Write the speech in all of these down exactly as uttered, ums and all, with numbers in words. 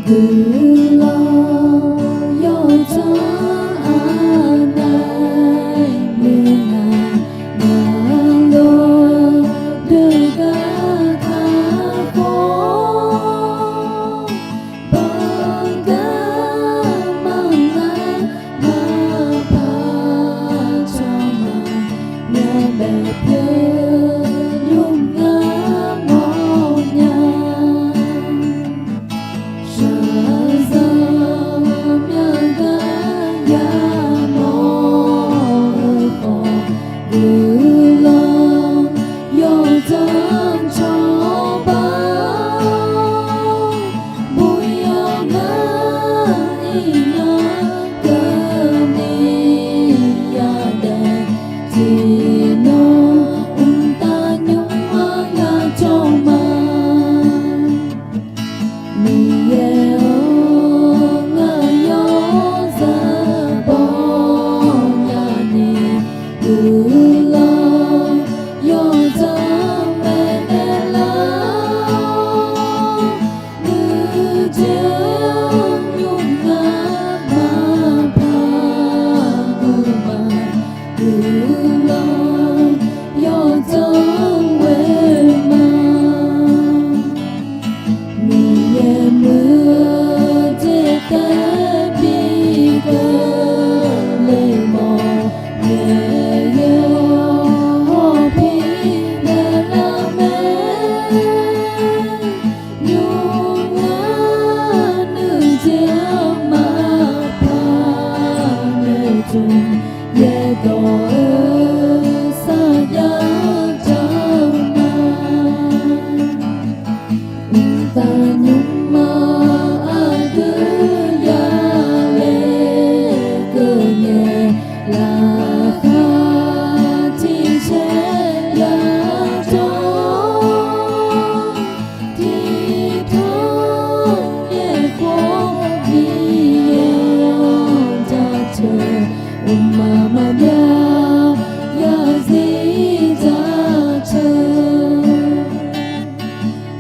Guiqlanq yawdzanr aqnav muiq ngaq, ngaq lor deuq gar kar khawf, baqda maqngav maqpar cawq ma, myavbaef pyeuf nymr ngar mawrnya. Shaqzanq myavgar yamawr-eu khawf, guiqlanq yawdzanr cawba, buq yawq ngar iqnan keuvni yadaef, tiqnan mqtav nymr-anr yajawr ma. Miqyaer-or, ngaq yawzaq bawnya ni, guiqlanq yawdzanr maeqnaeq lar, nuijeq-anr nymr ngar maqpar guv ma, guiqlanq yawdzanr ghoe ma. Miqyaer muiq-eu jeq taef bi keuvle mawf, Miqyaer-or, hawpir naeqlar mae. Nymr ngar nuijeq-anr maqpar maeqtmq, yaerdawq-eu sarjax jaq ma. Mqtav nymrma aqdui yale keuvnaeq, laqkhaq tiqcaer yajawr, tiqtmr yaerkhof Miqyaer-anr jaceuq, mqmaq maqbyav yarzir jaceuq.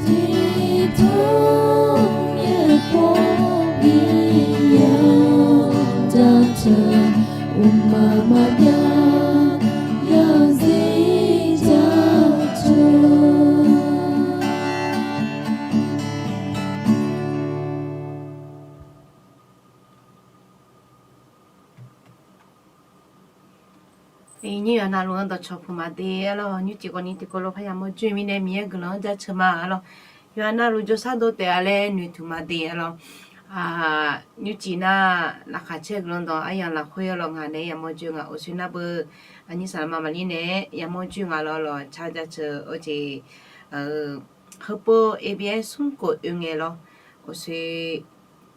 Tiqtmr yaerkhof Miqyaer-anr jaceuq, mqmaq maqbyav yarzir jaceuq. Nyir yawqha navluf-anr dawqcawq puq maqde arlawr, nymrcif khawfni tiqkawv lof parya mawrjoe mirnae Miqyaer guiqlanq-anr jaceuq ma arlawr. Yawqha navluf jawrshar dov taef-a laer noeqtmq maqde arlawr. Nymrcif nar, laqkhaq caer guiqlanq dawq aryamq lafkhoer arlawr, ngaq nae yamawr joe ngaq uqshoe nar beu, aqnyir saqlaqma maqlir nae yamawr joe ngaq lawr lawq car jaceuq oe jeq, heupov A B S smr khof oe ngae lawr, uqshoe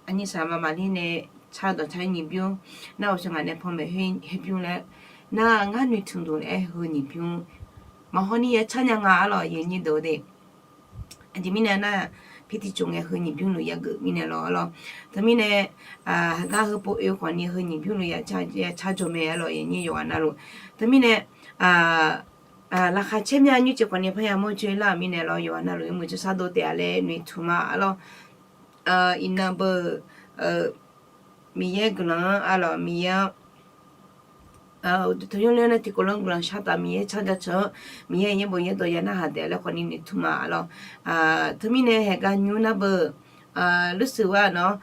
aqnyir saqlaqma maqlir nae car dawq car nyiq bymr, nar uqshoe ngaq nae panmaeq her bymr laer, nar ngar noeqtmq duq laer heu nyiq bymr maqhaw ni ya car nya nga arlawr, yawnyir deuq-eu de. Aqjeq mirnae nar, pirtiv tsov ngae heu nyiq bymr luf yageuf mirnae lawr arlawr. Teumirnae, heugar heupov oe khawfni heu nyiq bymr luf ya car jawr mae arlawr, yawnyir yawqghaq navluf. Teumirnae, laqkhaq caer mya nymrcif khawfni parya mawrjoe lar-euq mirnae lawr, yawqghaq navluf yawmuiq jawrshar dov taef-a laer noeqtmq ma arlawr. Iqnan beu, Miqyaer guiqlanq-anr arlawr, Miqyaer-anr uqduq tanqnymr ler nae tiqkawv lanr guiqlanq shar taf Miqyaer car jaceuq-anr, Miqyaer yaerbof yaerdawq ya narhaq taef-a laer khawfni noeqtmq ma arlawr. Teumirnae haeqgar nymr nar beu, lursuq war nawr,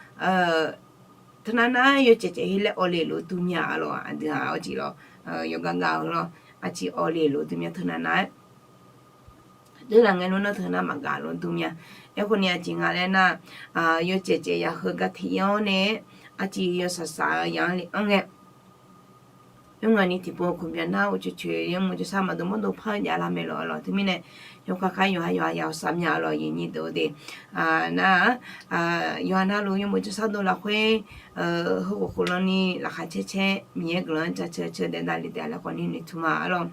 teunav nav-aer yawcaev caev her laer awv le lof dur mya arlawr, aqdui-aq awr jeq lawr, yawqgar gar-eu lawr, aqjeq awv le lof dur mya teunav nav-aer deurlaf ngae lof nar teunav maqgaq lof dur mya. Aerkhawfni aqjeq nga laer nar, yawcaev caev ya heu gar tiq ir-awr nae, aqjeq yawsaq saq-eu ya-anr le-anr ngae, oer ngaq ni tiqpov khof byan nar uqcoeq coeq yawmuiq jawrshar maqdov mawrdov par-eu jav lar mae lawr arlawr. Teumirnae yawkhav khar yawqha yawqha ya-awr sar mya arlawr, yawnyir deuq-eu de. Nar, yawqha navluf yawmuiq jawrshar dov lafkhoer, heu khof khof lanni laqkhaq caer caer Miqyaer guiqlanq-anr jaceuq ceuq daef davle taef-a laer khawfni noeqtmq ma arlawr.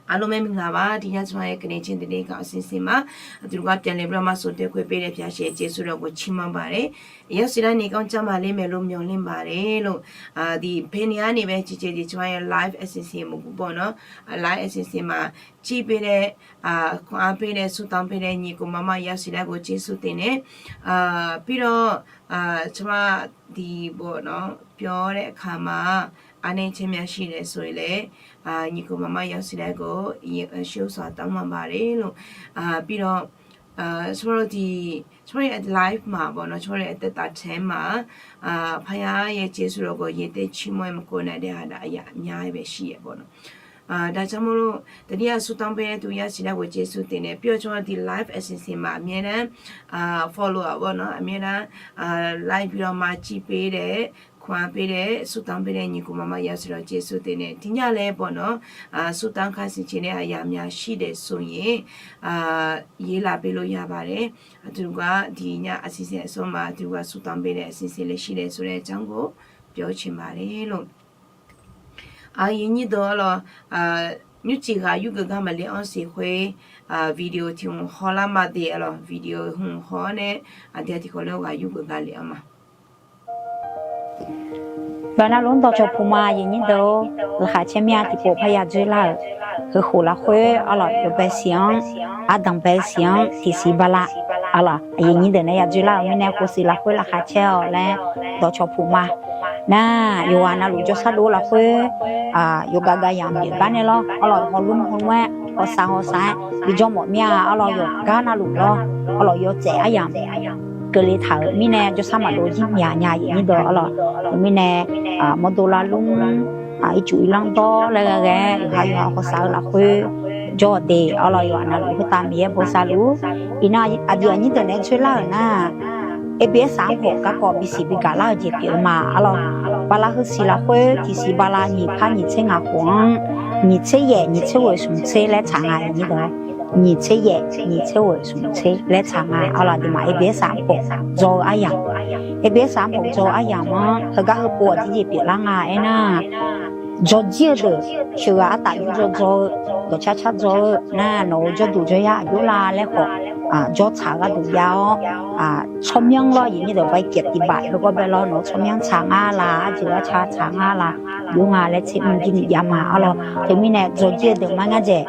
အားလုံးပဲမင်္ဂလာပါ။ ဒီညကျွန်မရဲ့ ကနေ့ချင်းသတင်းကောက်အစီအစဉ်မှာ အတူတကွပြန်လည်ပြီးတော့မှ ဆုံတွေ့ခွင့်ပေးတဲ့ ဘုရားရှင်ရဲ့ ကျေးဇူးတော်ကို ချီးမွမ်းပါတယ်။ ရောက်ရှိလာနေကောင်းကျန်းမာလိမ့်မယ်လို့ မျှော်လင့်ပါတယ်လို့ အာ၊ ဒီဖဲနေရနေပဲ ကြည်ကြည်ဒီကျွန်မရဲ့ live အစီအစဉ်မူပေါ့နော်။ အာ၊ live အစီအစဉ်မှာ ကြည့်ပေးတဲ့၊ အာ၊ ခွန်အားပေးတဲ့၊ ဆုတောင်းပေးတဲ့ ညီကိုမမ ရောက်ရှိလာကို ကျေးဇူးတင်တယ်။ အာ၊ ပြီးတော့၊ အာ၊ ကျွန်မ ဒီပေါ့နော်၊ ပြောတဲ့အခါမှာ အားနည်းချက်များရှိတယ်ဆိုရင်လည်း၊ အာ၊ ညီကိုမမ ရောက်ရှိလာကို ရှေးဥစွာတောင်းပန်ပါတယ်လို့၊ အာ၊ ပြီးတော့၊ အာ၊ ကျွန်မတို့ဒီ၊ ကျွန်မတို့ရဲ့ live မှာပေါ့နော်၊ ကျွန်မတို့ရဲ့ အသက်တာထဲမှာ၊ အာ၊ ဘုရားရဲ့ ကျေးဇူးတော်ကို ရေထဲချီးမွမ်းမကောင်းနိုင်တဲ့ဟာ ဒါအရာအများကြီးပဲရှိရပေါ့နော်။ အာ၊ ဒါကြောင့်မို့လို့ တနည်းအားဖြင့် ဆုတောင်းပေးတဲ့သူ ရရှိလာကို ကျေးဇူးတင်တယ်။ ပြီးတော့ ကျွန်မတို့ဒီ live အစီအစဉ်မှာ အမြဲတမ်း၊ အာ၊ follower ပေါ့နော်၊ အမြဲတမ်း၊ အာ၊ လိုက်ပြီးတော့မှ ကြည့်ပေးတဲ့၊ ခွန်အားပေးတဲ့၊ ဆုတောင်းပေးတဲ့ ညီကိုမမ ရရှိလာကို ကျေးဇူးတင်တယ်။ ဒီညလည်းပေါ့နော်၊ အာ၊ ဆုတောင်းခါဆင်ခြင်တဲ့ အရာများရှိတယ်ဆိုရင်၊ အာ၊ ရေးလာပေးလို့ရပါတယ်။ အတူတကွ ဒီညအစီအစဉ်အဆုံးမှာ အတူတကွ ဆုတောင်းပေးတဲ့ အစီအစဉ်လည်းရှိတယ်ဆိုတဲ့အကြောင်းကို ပြောချင်ပါတယ်လို့။ အာ၊ အရင်ညိဒို့ အလော အာ၊ မြို့ကြီးက ယုဂဂါမလေးအောင်စီခွေ၊ အာ၊ video ထီဟောလာမသေး အလော video ဟူဟောနဲ့၊ အာ၊ ဒီးထီဟောလဵဝ်ဂါ ယုဂဂါလေးအောင်မှာ Baqnar lmr dawqcawq puq ma, aqyuif nyir deuq-or, laqkhaq caer mya tiqpov parya dzoerlar-euq, heukhof lafkhoer arlawq yawbae siq-anr, ardanq bae siq-anr tiqsiq bala, arlawq aqyuif nyir deuq nae ya dzoerlar-euq mirnae khofsiq lafkhoer laqkhaq caer-awq laer dawqcawq puq ma. Nar, yawqghaq navluf jawrshar dov lafkhoer, yawqgar gar yamq pyeuf gar nae lawr, arlawq hawlmr hawlmr-aer, hawsav hawsav-aer bijawr mawf mir-a, arlawq yawqgar navluf lawr, arlawq yawtsaef aryamq keuvle taq-euq mirnae jawrshar maqdov jir myaq nya aqyuif nyir deuq, arlawq teumirnae mawrdov lar lmr, ircuf irlanr dawr laer ghae ghae-aer yawqha yawqha hawsav-eu lafkhoer jawr-awq de, arlawq yawqghaq navluf khoertav Miqyaer bosav luf-ur. Iqnan aqyuif aqnyir deuq nae dzoerlar-euq nar, ABS armkhawf garkawv bisiq bigaq lar-eu jeq pyeuf-eu ma, arlawq bala heusiq lafkhoer tiqsiq bala nyiq par nyiq tser ngaq khof-anr, nyiq tser yaef nyiq tser ghoeq smq tser laer tsaq nga aqyuif nyir deuq, nyiq tser yaef nyiq tser ghoeq smq tser laer tsaq nga, arlawq aqduimaf ABS armkhawf dzaw-eu aryamq, ABS armkhawf dzaw-eu aryamq-anr heugar heupov aqjeq jeq pyeuflar nga aernar, dzawrjir-eu deuq sheuqghaq artaf yurdzaw dzaw-eu, dawqcar car dzaw-eu nar, nawq-euq jawrduq jawryar aqjox la laer khawf, jawr tsaq-eu gharduq jav-awr, tsawrmyanr lawr aqyuif nyir deuq bae caev tiq baf heugawr bae lawr nawq-euq tsawrmyanr tsaq nga la, arjeuq arca tsaq nga la, jov nga laer tser mr jir ni jav ma, arlawq teumirnae dzawrjir-eu deuq mar ngar dzaeq,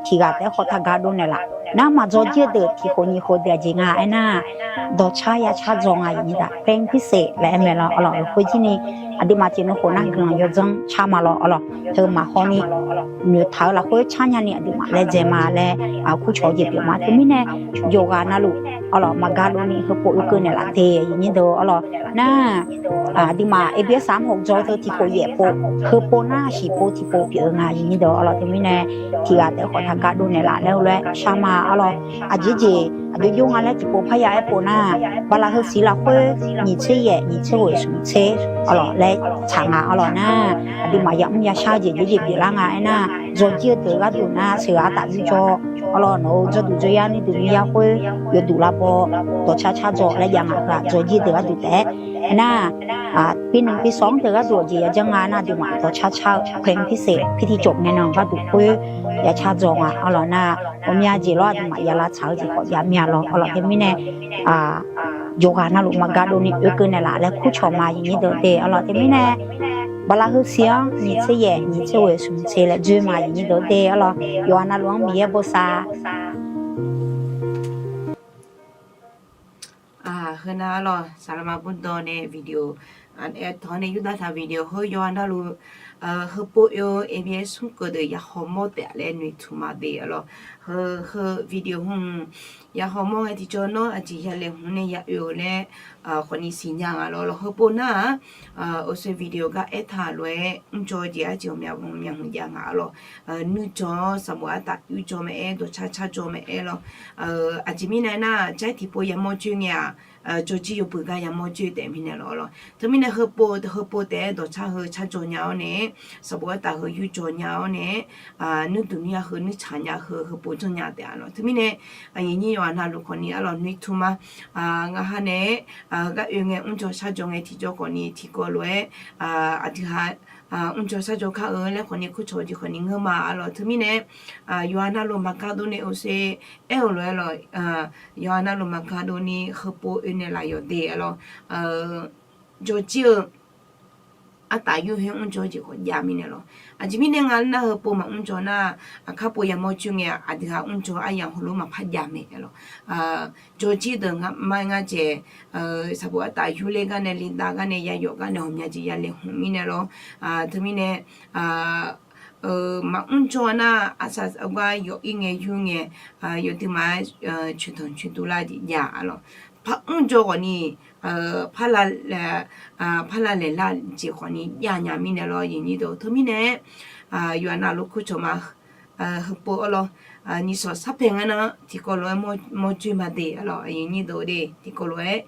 tiq ghaq taef-aer khawf taq gar dov naeqlaf. Nar, maqdzawrjir-eu deuq tiq khof nyiq khof deuq aqjeq nga aernar, dawqcar ya car dzaw nga aqyuif nyir deuq, แปลงพิเศษ laer aer mae lawr, arlawq khoer jir ni aqduimaf tiq nuikhof nar guiqlanq yawdzanr car ma lawr, arlawq heu maqhaw ni noeqtaq-eu lafkhoer car nya ni aqduimaf laedzae ma laer kurcawq-eu jeq pyeuf ma. Teumirnae yawqghaq navluf, arlawq maqgar dov ni heupov oekeuv naeqlaf de aqyuif nyir deuq, arlawq nar, aqduimaf ABS armkhawf dzaw teu tiq khof yaef pov, heupov nar shiq pov tiqpov pyeuf-eu nga aqyuif nyir deuq, arlawq teumirnae tiq ghaq taef-aer khawf taq gar dov naeqlaf laer heulof-aer shar ma, arlawq aqjeq jeq aqjox jov nga laer tiqpov parya aer pov nar, bala heusiq lafkhoer nyiq tser yaef nyiq tser ghoeq smq tser, arlawq laer tsaq nga, arlawq nar, aqduimaf yamr yashar-eu jeq jeq jeq pyeuflar nga aernar, dzawrjir-eu deuq gharduq nar sheuqghaq artaf yurdzaw, arlawq nawq-euq jawrduq jawryar nuiduq nuiyar khoer yawduq lavbaw, dawqcar car dzaw laer jav nga heu-aq dzawrjir-eu deuq gharduq taef-aer aernar, ปีหนึ่งปีสอง deuq gharduq aqjeq yajanr nga nar, aqduimaf dawqcar car-eu แปลงพิเศษ pir tiqcawq ngae nan gharduq khoer ya car dzaw nga, arlawq nar, ghawqmya jeq lawr aqduimaf ya lavtsaq-eu jeq khawf jav myav lawr, arlawq teumirnae yawqghaq navluf maqgar dov ni oekeuv naeqlaf laer kurcawq ma aqyuif nyir deuq de, arlawq teumirnae bala heusiq-anr nyiq tser yaef nyiq tser ghoeq smq tser laer dzoer ma aqyuif nyir deuq de, arlawq yawqghaq navluf-anr Miqyaer bosav. Heunar arlawq saqlaqma burdawv nae video, aer tawq nae yurdav taq video heu yawqghaq navluf heupov oe-eu ABS smrkeuv deuq ya hawmawr taef laer noeqtmq ma de, arlawq heu, heu video hmq ya hawmawr ngae tiqjawr nawr aqjeq ya laeqhmq nae ya oe-eu laer khawfni siqnya nga lawr, arlawq heupov nar-aq, oeqsoe video gar aertaq lof-aer mrjawr jeq arjeq ghawqmya ghawqmya hmq jav nga, arlawq nuirjawr sanqbof artaf yurdzaw mae aer, dawqcar car dzaw mae aer lawr, aqjeq mirnae nar-aq, jair tiqpov yamawr joer ngae-aq, jawrjir yawbui gar yamawr joer taef mirnae lawr, arlawq teumirnae heupov, heupov taef-aer dawqcar heu car dzaw nya-awr nae, sanqbof artaf heu yurdzaw nya-awr nae, nuirduq nuiya heu nuirtsaq nya heu heupov janrnya taef-a lawr, teumirnae aqyuif nyir yawqghaq navluf khawfni arlawq noeqtmq ma. Ngaq ha nae-aer gar oe ngae mrdzaw shardzaw ngae tiqjawr khawfni tiqkawv lof-aer aqdui ha mrjaw sharjaw kar-eu laer khawfni kurcawq-eu jeq khawfni ngeur ma arlawq. Teumirnae yawqha navluf maqga dovni oeqse aer-euq lof-aer lawq, yawqha navluf maqga dovni heupov oe naeqlaf yawq de arlawq. Jawrjir-eu artaf yurkhoer mrjaw jeq khawf jav mirnae lawq. Aqjeq mirnae nga nar, heupov maqmr jaw nar, aqkar pov yamawr coer ngae, aqdui ghaq mrjaw aryamq heulof maqpar jav mae lawq. Jawrjir deuq ma ngar jaeq, saqbof artaf yurler gar nae, lidav gar nae, yayawf gar nae, ghawqmya jeq ya laeqhmq mirnae lawr. Teumirnae maqmr jaw nar, arsaq gar yawf ir ngae yur ngae, yawduimaf-aer coeqdanq coeqdui lar jeq jav arlawq. Par mr jaw khawfni, par lavlaeq lar jeq khawfni jav nya mirnae lawr, aqyuif aqnyir deuq. Teumirnae yawqha navluf kurcawq ma, heupov arlawq, nyiqsawq sarpaeq ngar nar tiqkawv lof-aer mawrjoe ma de arlawq, aqyuif aqnyir deuq de. Tiqkawv lof-aer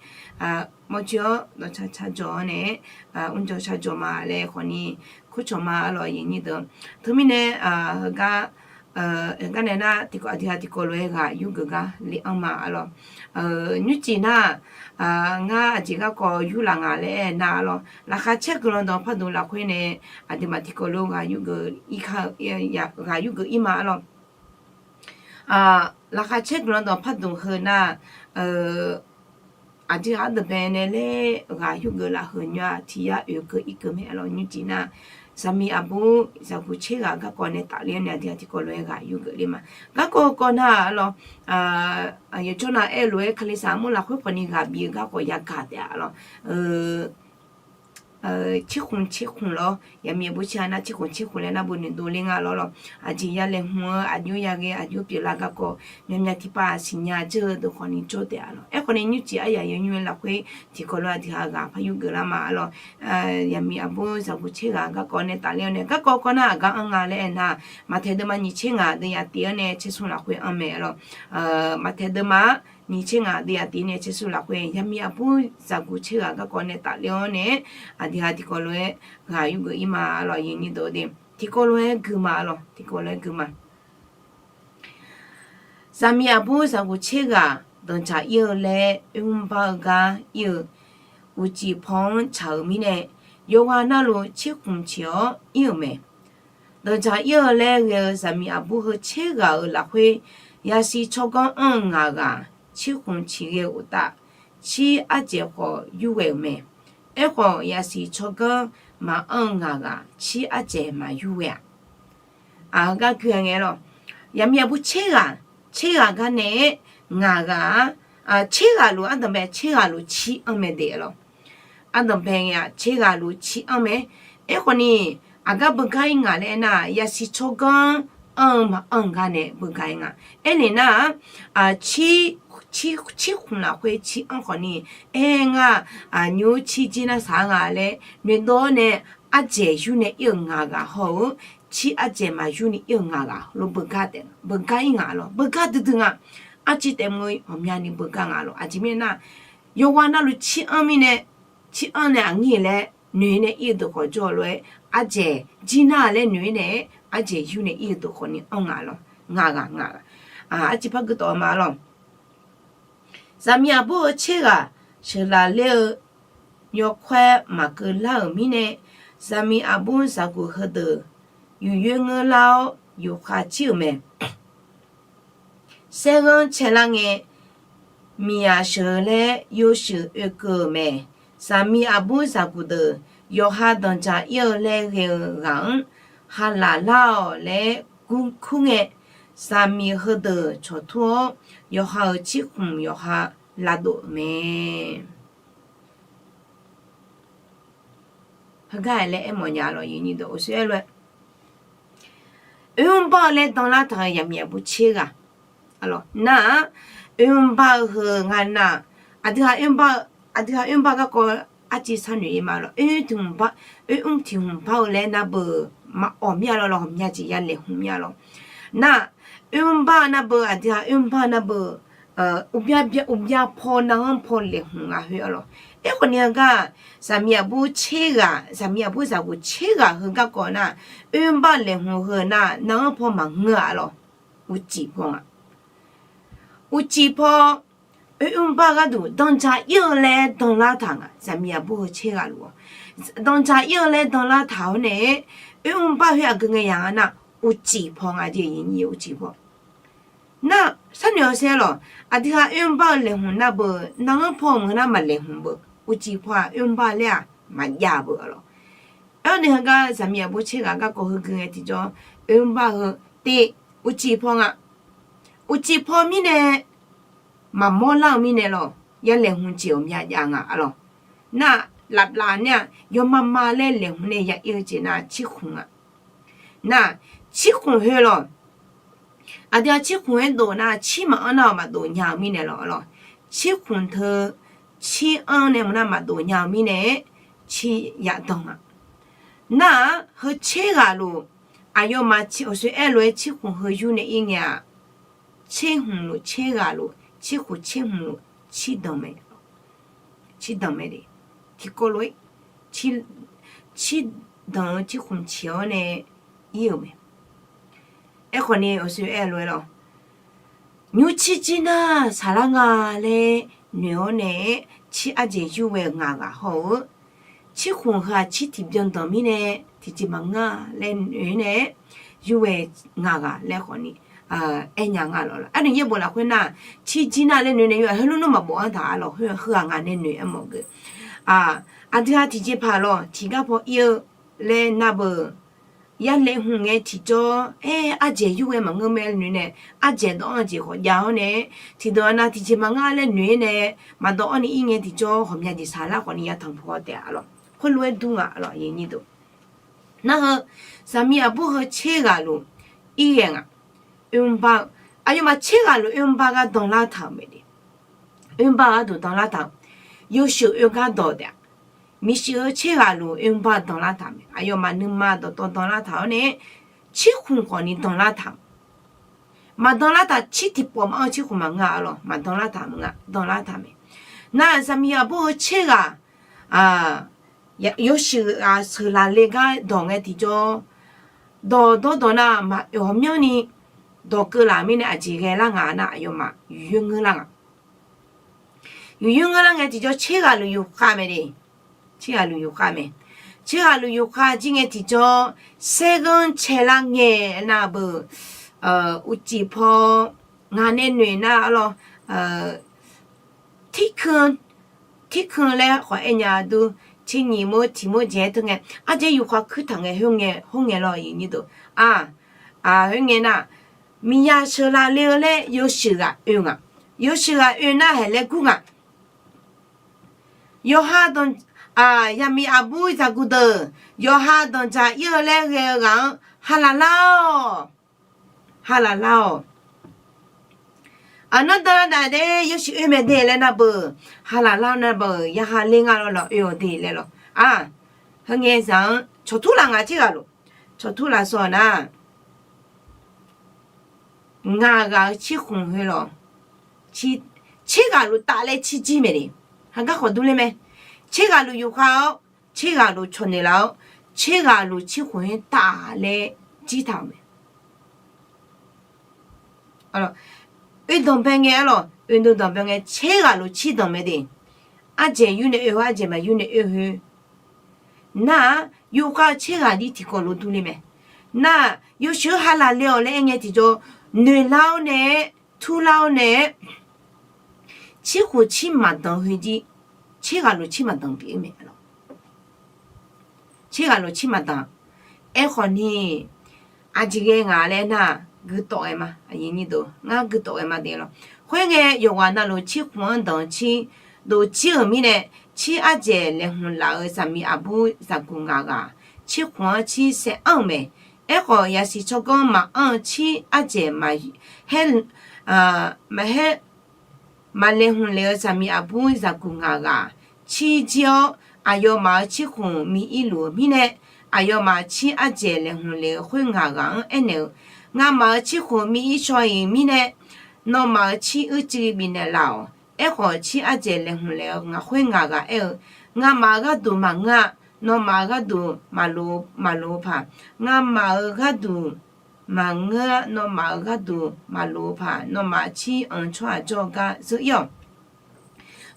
mawrjoe-awr dawqcar car jawq-awr nae, mrjaw sharjaw ma laer khawfni kurcawq ma arlawq, aqyuif aqnyir deuq. Teumirnae heugar, heugar nae nar tiqkawv, aqdui ghaq tiqkawv lof-aer ghaq yurgeuf gar le-anr ma arlawq. Nymrcif nar, ngar aqjeq garkawv yurlaf nga laer aernar arlawq, laqkhaq caer guiqlanq dawq pardmq lafkhoer nae aqduimaf tiqkawv lof-aer ghaq yurgeuf ir kar-eu, ghaq yurgeuf ir ma arlawq. Laqkhaq caer guiqlanq dawq pardmq heu nar, aqdui ghaq ardanqbae nae laer ghaq yurgeuf laf heu nymr-aq tiq yar oeq keuv ir keuv mae arlawq. Nymrcif nar, zaqmiq aqbur zaqguq tser ghaq garkawv nae tafler-awr nae aqdui ghaq tiqkawv lof-aer ghaq yurgeuf ler ma. Garkawv kawv nar arlawq, yawqjawr nav aer-eu lof-aer kalizaq armur lafkhoer khawfni ghaq bif-eu garkawv yagaq taef-a arlawq. Tserkhmq tserkhmq lawr, yaqmiq aqbur tser ghaq nar tserkhmq tserkhmq laer nar beu noeqdov ler nga lawr lawq. Aqjeq ya laeqhmq-eu aqjox yaghae aqjox pyeuflar garkawv myavmyav tiqpav siqnya dzeur-eu deuq khawfni jawr taef-a lawq. Aerkhawfni nymrcif aryaq yawnymr-eu lafkhoer tiqkawv lof-aer aqdui ghaq ghaq par yurgeuf lar ma arlawq. Yaqmiq aqbur zaqguq tser ghaq garkawv nae tafler-awr nae garkawv kawv nar aqgar anr nga laer aernar, maqtaeq deuvma nyiq tser ngaq deuvyaq tif-awr nae tser smr lafkhoer anr mae arlawq. Maqtaeq deuvma nyiq tser ngaq deuvyaq tif nae tser smr lafkhoer yaqmiq aqbur zaqguq tser ghaq garkawv nae tafler-awr nae aqdui ghaq tiqkawv lof-aer ghaq yurgeuf ir ma arlawq, aqyuif aqnyir deuq de. Tiqkawv lof-aer gui ma arlawq, tiqkawv lof-aer gui ma. Zaqmiq aqbur zaqguq tser ghaq danqdzaq ir-eu laer oermr bar-eu gar ir-eu uqcif paw-anr tsaq-euq mirnae, yawqghaq navluf tserkhmq ciq-awr ir-euq mae. Danqdzaq ir-eu laer ghae-eu zaqmiq aqbur heu tser ghaq-euq lafkhoer, yasiq tsawrganr anr-eu ngaq ghaq tserkhmq ciq ghae-eu uqtaf, cir ardzaeq khawf yur ghae-euq mae. Aerkhawf, yasiq tsawrganr maqanr-eu ngaq ghaq cir ardzaeq maqyur ghae-aq, aq, heugar gui-a ngae lawq. Yaqmiq aqbur tser ghaq, tser ghaq gar nae-aer ngaq ghaq-aq, tser ghaq luf ardanqbae tser ghaq luf cir anr mae de lawq. Ardanqbae ngae-aq tser ghaq luf cir anr mae. Aerkhawfni, aqgar beugar ir ngaq laer aernar, yasiq tsawrganr anr-eu maqanr-eu gar nae beugar ir nga. Aernaeq nar-aq, cir, cir khmq lafkhoer cir anr khawfni, aer ngar, nymr cir jir nar saq-ar nga laer noeqdov-awr nae, ardzaeq yur nae ir-euq ngaq ghaq haw-eu, cir ardzaeq maqyur ni ir-euq ngaq ghaq lof beugar taef, beugar ir nga lawq. Beugar duidui nga. Arciv taef mr-eu ghawqmyani beugar nga lawq. Aqjeq mirnae nar, yawqghaq navluf cir anr mirnae, cir anr nae aqnyir laer noeq-ir nae ir-eu deuq khawf jawr-eu lof-aer, ardzaeq jir nar laer noeq-ir nae-aer ardzaeq yur nae ir-eu deuq khawfni anr nga lawq. Ngaq ghaq, ngaq ghaq. Arciv par guitawf-eu ma lawq. Zaqmiq aqbur heu tser ghaq sheuqlaf ler-eu yawkawr-aer maqkeuv lar-euq mirnae, zaqmiq aqbur zaqguq heudeuq yuf yoer ngeur lar-awr yufkhav jir-euq mae. Saerghanr caelar ngae, miqyaq sheuq-eu laer yawshuif oekeuv-euq mae. Zaqmiq aqbur zaqguq deuq yawqha danqdzaq ir-eu laer ghae-eu ghaq-anr halaq lar-awq laer gur kur ngae, zaqmiq heudeuq cawqtur-awr, yawqha-euq cirkhmq yawqha lavdov-euq mae. Heugar-aq laer aermawf nya lawq, yawnyir deuq uqshoe aer lof-aer, oermr bar-eu laer danlar taq-euq yaqmiq aqbur tser ghaq. Nar-aq, oermr bar-eu heu nga nar, aqdui ghaq oermr bar-eu, aqdui ghaq oermr bar garkawv arciv sharnoeq ir ma lawq. Oermr tiq hmq bar, oermr tiq hmq bar-eu laer nar beu maqawq mir-a lawq, lawq ghawqmya jeq ya laeqhmq mir-a lawq. Nar, oermr bar nar beu, aqdui ghaq oermr bar nar beu, uqbya paw nar-anr paw laeqhmq nga khoer-a lawq. Aerkhawf ni heugar, zaqmiq aqbur tser ghaq, zaqmiq aqbur zaqguq tser ghaq heu garkawv nar, oermr bar laeqhmq heu nar nar-anr paw maqngeur-a lawq. Uqcif paw nga. Uqcif paw, oermr bar gharduq danqdzaq ir-eu laer danlar taq nga, zaqmiq aqbur heu tser ghaq luf-awq. danqdzaq ir-eu laer danlar taq-awr nae-aer, oermr bar khoer aqgeu ngae yaq nga nar, uqcif paw nga jeq, uqcif paw. Nar, sharnoeq-awr saer lawq, aqdui ha oermr bar-eu laeqhmq nar beu, nar-anr paw mq-eu nar maqlaeqhmq beu, uqcif paw-aq oermr bar laer-aq maqjav beu-a lawq. Aernaeq heugar zaqmiq aqbur tser ghaq garkawv heugui ngae tiqjawr, oermr bar heu te, uqcif paw nga. Uqcif paw mirnae maqmawr lar-eu mirnae lawq, ya laeqhmq jeq ghawqmya jav nga-a lawq. Nar, laflaf nae-aq yawma ma laer laeqhmq nae ya ir-eu jeq nar cirkhmq nga. Nar, cirkhmq heu lawq. Aqdui-aq cirkhmq-aer dov nar cir maqanr nar-awq maqdov nya-eu mirnae lawq-a lawq. Cirkhmq teu cir anr nae mq nar maqdov nya-eu mirnae-aer cir yadan nga. Nar-aq heu tser ghaq luf, aqyawfmaf aqshoe aer lof-aer cirkhmq heu yur nae ir ngae-aq, tser hmq luf tser ghaq luf cirkhmq tser hmq luf cir danq mae. Cir danq mae de. Tiqkawv lof-aer cir danq-eu cirkhmq ciq-awr nae ir-euq mae. Aerkhawf ni aqshoe aer lof-aer lawq, nymr cir jir nar saqlar nga laer noeq-awr nae-aer cir arjeq yur ghae ngaq ghaq haw-eu, cirkhmq heu-aq cir tiqbyan danq mirnae tiqjeq maqngeur-a laer noeq-aer nae-aer yur ghae ngaq ghaq laer khawf ni aernya nga lawq. Arnoeq yaerbof lafkhoer nar, cir jir nar laer noeq nae yur-aq heulof nmr maqbof-anr taq-a lawq. Heu-aq ngaq nae noeq aermawf geuf. Aqdui-aq tiqjeqpaq lawq tiqgar paw ir-eu laer nar beu, ya laeqhmq ngae tiqjawr aer arjeq yur ghae maqngeur mae noeq nae, arjeq dawv-anr jeq khawf jav-awr nae, tiqdawq nav tiqjeq maqngeur laer noeq-aer nae, maqdawv-awr ni ir ngae tiqjawr ghawqmya jeq saqlar khawf ni ya tanqpuq-awr taef-a lawq. Khoerlof-aer dur nga lawq. Nar heu, zaqmiq aqbur heu tser ghaq luf ir ghae nga. Oermr bar-eu, aqyawfmaf tser ghaq luf oermr bar gar danlar taq-euq mae de. Oermr bar-eu gharduq danlar taq-eu, yawshuif oer gar dawq taef-a. Miqshuif-eu tser ghaq luf oermr bar danlar taq mae. Aqyawfmaf nuima dawqtawv danlar taq-awr nae-aer, cirkhmq khawf ni danlar taq. Maqdanlar taq, cir tiqpawf maqanr-eu cirkhmq maqngeur-a lawq. Maqdanlar taq maqnga, danlar taq mae. Nar zaqmiq aqbur heu tser ghaq yawshuif ghaq sheuqlaf le gar dawq ngae tiqjawr, dawq dawrdawq nar maqoeq ghawqmyanrni dawq keuv laf mirnae aqjeq ghae lar nga nar aqyawfmaf yuqyoer ngeur lar nga. Yuqyoer ngeur lar ngae tiqjawr tser ghaq luf yufkhav mae de. Tser ghaq luf yufkhav mae. Tser ghaq luf yufkhav jir ngae tiqjawr, saerghanr caelar ngae nar beu, uqcif paw ngaq nae noeq nar-a lawq, tirkui, tirkui laer khawf aer nya dur, tser nyiq mawr tiq mawr jaeq-aer teu ngae, arjaer yufkhav kuir taq ngae, khoerngae lawr-a, khoerngae nar, miqyaq sheuqlaf le-eu laer yawshuif ghaq oe nga. Yawshuif ghaq oe nar haeq laer gur nga. Yawqha danq, zaqmiq aqbur zaqguq deuq, yawqha danqdzaq ir-eu laer ghae-eu ghaq-anr halaq lar-awq. Halaq lar-awq. Aqnanr danqlar daq de, yawshuif oe mae de laer nar beu, halaq lar nar beu, ya ha ler nga lawr lawq, oe-awq de laer lawq. Aq, heungae zaq-anr cawqtur laf nga tser ghaq luf. Cawqtur laf sawq nar, ngaq ghaq-eu cirkhmq heu lawq. Tser ghaq luf taf laer cir jir mae de. Hagar khawf dur ler mae. Tser ghaq luf yufkhav-awr, tser ghaq luf cawqnoeq laf-awr, tser ghaq luf cirkhmq heu taf laer jir taq-euq mae. Oe danqbae ngae-a lawq, oe danqbae ngae tser ghaq luf cir danq mae de. Arjaeq yur nae oe-eu, arjaeq maqyur nae oe-eu. Nar-aq, yufkhav-eu tser ghaq dir tiqkawv luf dur ler mae. Nar-aq, yawshuif-eu halaq le-awq laer aer ngae tiqjawr, noeqlar-awr nae-aer, turlar-awr nae-aer, cirkhmq cir maqdanq heu jir, tser ghaq luf cir maqdanq pyeuf-ir mae lawq. Tser ghaq luf cir maqdanq. Aerkhawf ni, aqjeq ghae ngaq laer nar, guitawf ghae ma. Ngar guitawf ghae ma de lawq. Khoerngae yawqghaq navluf cirkhmq-anr danq cir, dof cir-euq mirnae, cir arjaeq laeqhmq laf-euq zaqmiq aqbur zaqguq ngaq ghaq, cirkhmq-anr cir saev anr-euq mae. Aerkhawf, yasiq tsawrganr maqanr-eu cir arjaeq maqhaer, maqhaer, maqlaeqhmq lef-eu zaqmiq aqbur zaqguq ngaq ghaq, cir jir-awr, aqyawfmaf-euq cirkhmq miq-ir luf-eu mirnae, aqyawfmaf cir arjaeq laeqhmq lef-eu khoer ngaq ghaq-anr aernaeq-eu, ngamaf-euq cirkhmq miq-ir shaw-iq mirnae, nawmaf-euq cir uicuiv bifnaeq laf-awq. Aerkhawf, cir arjaeq laeqhmq lef-eu ngaq khoer ngaq ghaq aer-eu, ngamaf-euq gharduq maqngeur-a. Nawmaf-euq gharduq maqloq, maqloq-eu paq, ngamaf-euq gharduq maqngeur-a. Nawmaf-euq gharduq maqloq-eu paq, nawmaf cir anq tsawrhaq jawr-eu gar zeur-ir-awq.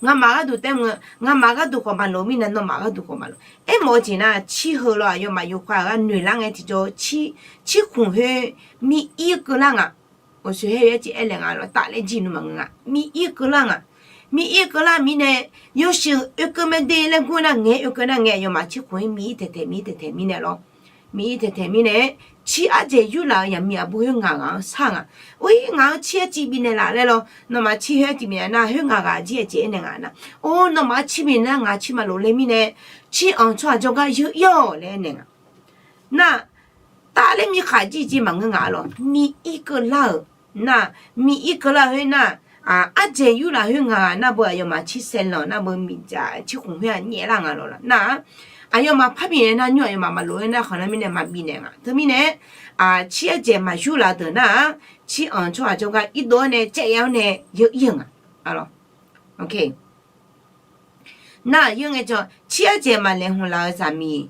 Ngamaf gharduq taef-aer mq-eu, ngamaf gharduq khawf maqlof mirnae nawmaf gharduq khawf maqlof. Aermawf-eu jeq nar, cir heu lawr aqyawfmaf yawkhav-eu gar noeq lar ngae tiqjawr, cir khoq khoer mir ir keuvlar nga. Uqshoe haer-eu arciv aernaeq nga lawr, tafler jir nuima ngeur nga. Mir ir keuvlar nga. Mir ir keuvlar mirnae, yawshuif oekeuv mae de laer gur nar, ngaeq oekeuv nar ngae, aqyawfmaf cir khoq khoer mir ir taeqtaeq mir taeqtaeq mirnae lawr. Mir ir taeqtaeq mirnae, cir ardzaeq yurlaf-eu zaqmiq aqbur khoer ngaq ghaq-anr shar nga. Or-ir ngaq-anr cir arciv bifnaeq laf laer lawr, nawmaf cir khoer arciv bifnaeq nar, khoer ngaq ghaq jir aqjeq aernaeq nga nar, or nawmaf-anr cir bifnaeq nar ngaq cir maqlof le mirnae, cir anq tsawrhaq jawrgar yeu ir-awq laer aernaeq nga. Nar, tafler mirkhaq jir jir maqngeur nga lawr, mir ir keuvlar-euq nar, mir ir keuvlar khoer nar, ardzaeq yurlaf khoer ngaq ghaq nar beu aqyawfmaf cir saeqlanq nar beu miqdzaq cir khoq khoer-aq nyaeflar nga lawr nar, aqyawfmaf parbifnaeq nar nymr aqyawfmaf maqlof-aer nar khanqnar mirnae maqbifnaeq nga. Teumirnae, cir ardzaeq maqyurlaf-eu deuq nar-aq, cir anq tsawrhaq jawrgar irdov-awr nae caev-aer-awr nae yeu ir-euq nga. Nar-aq, yeur ngae jawr, cir ardzaeq maqlaeqhmq laf-eu zaqmiq,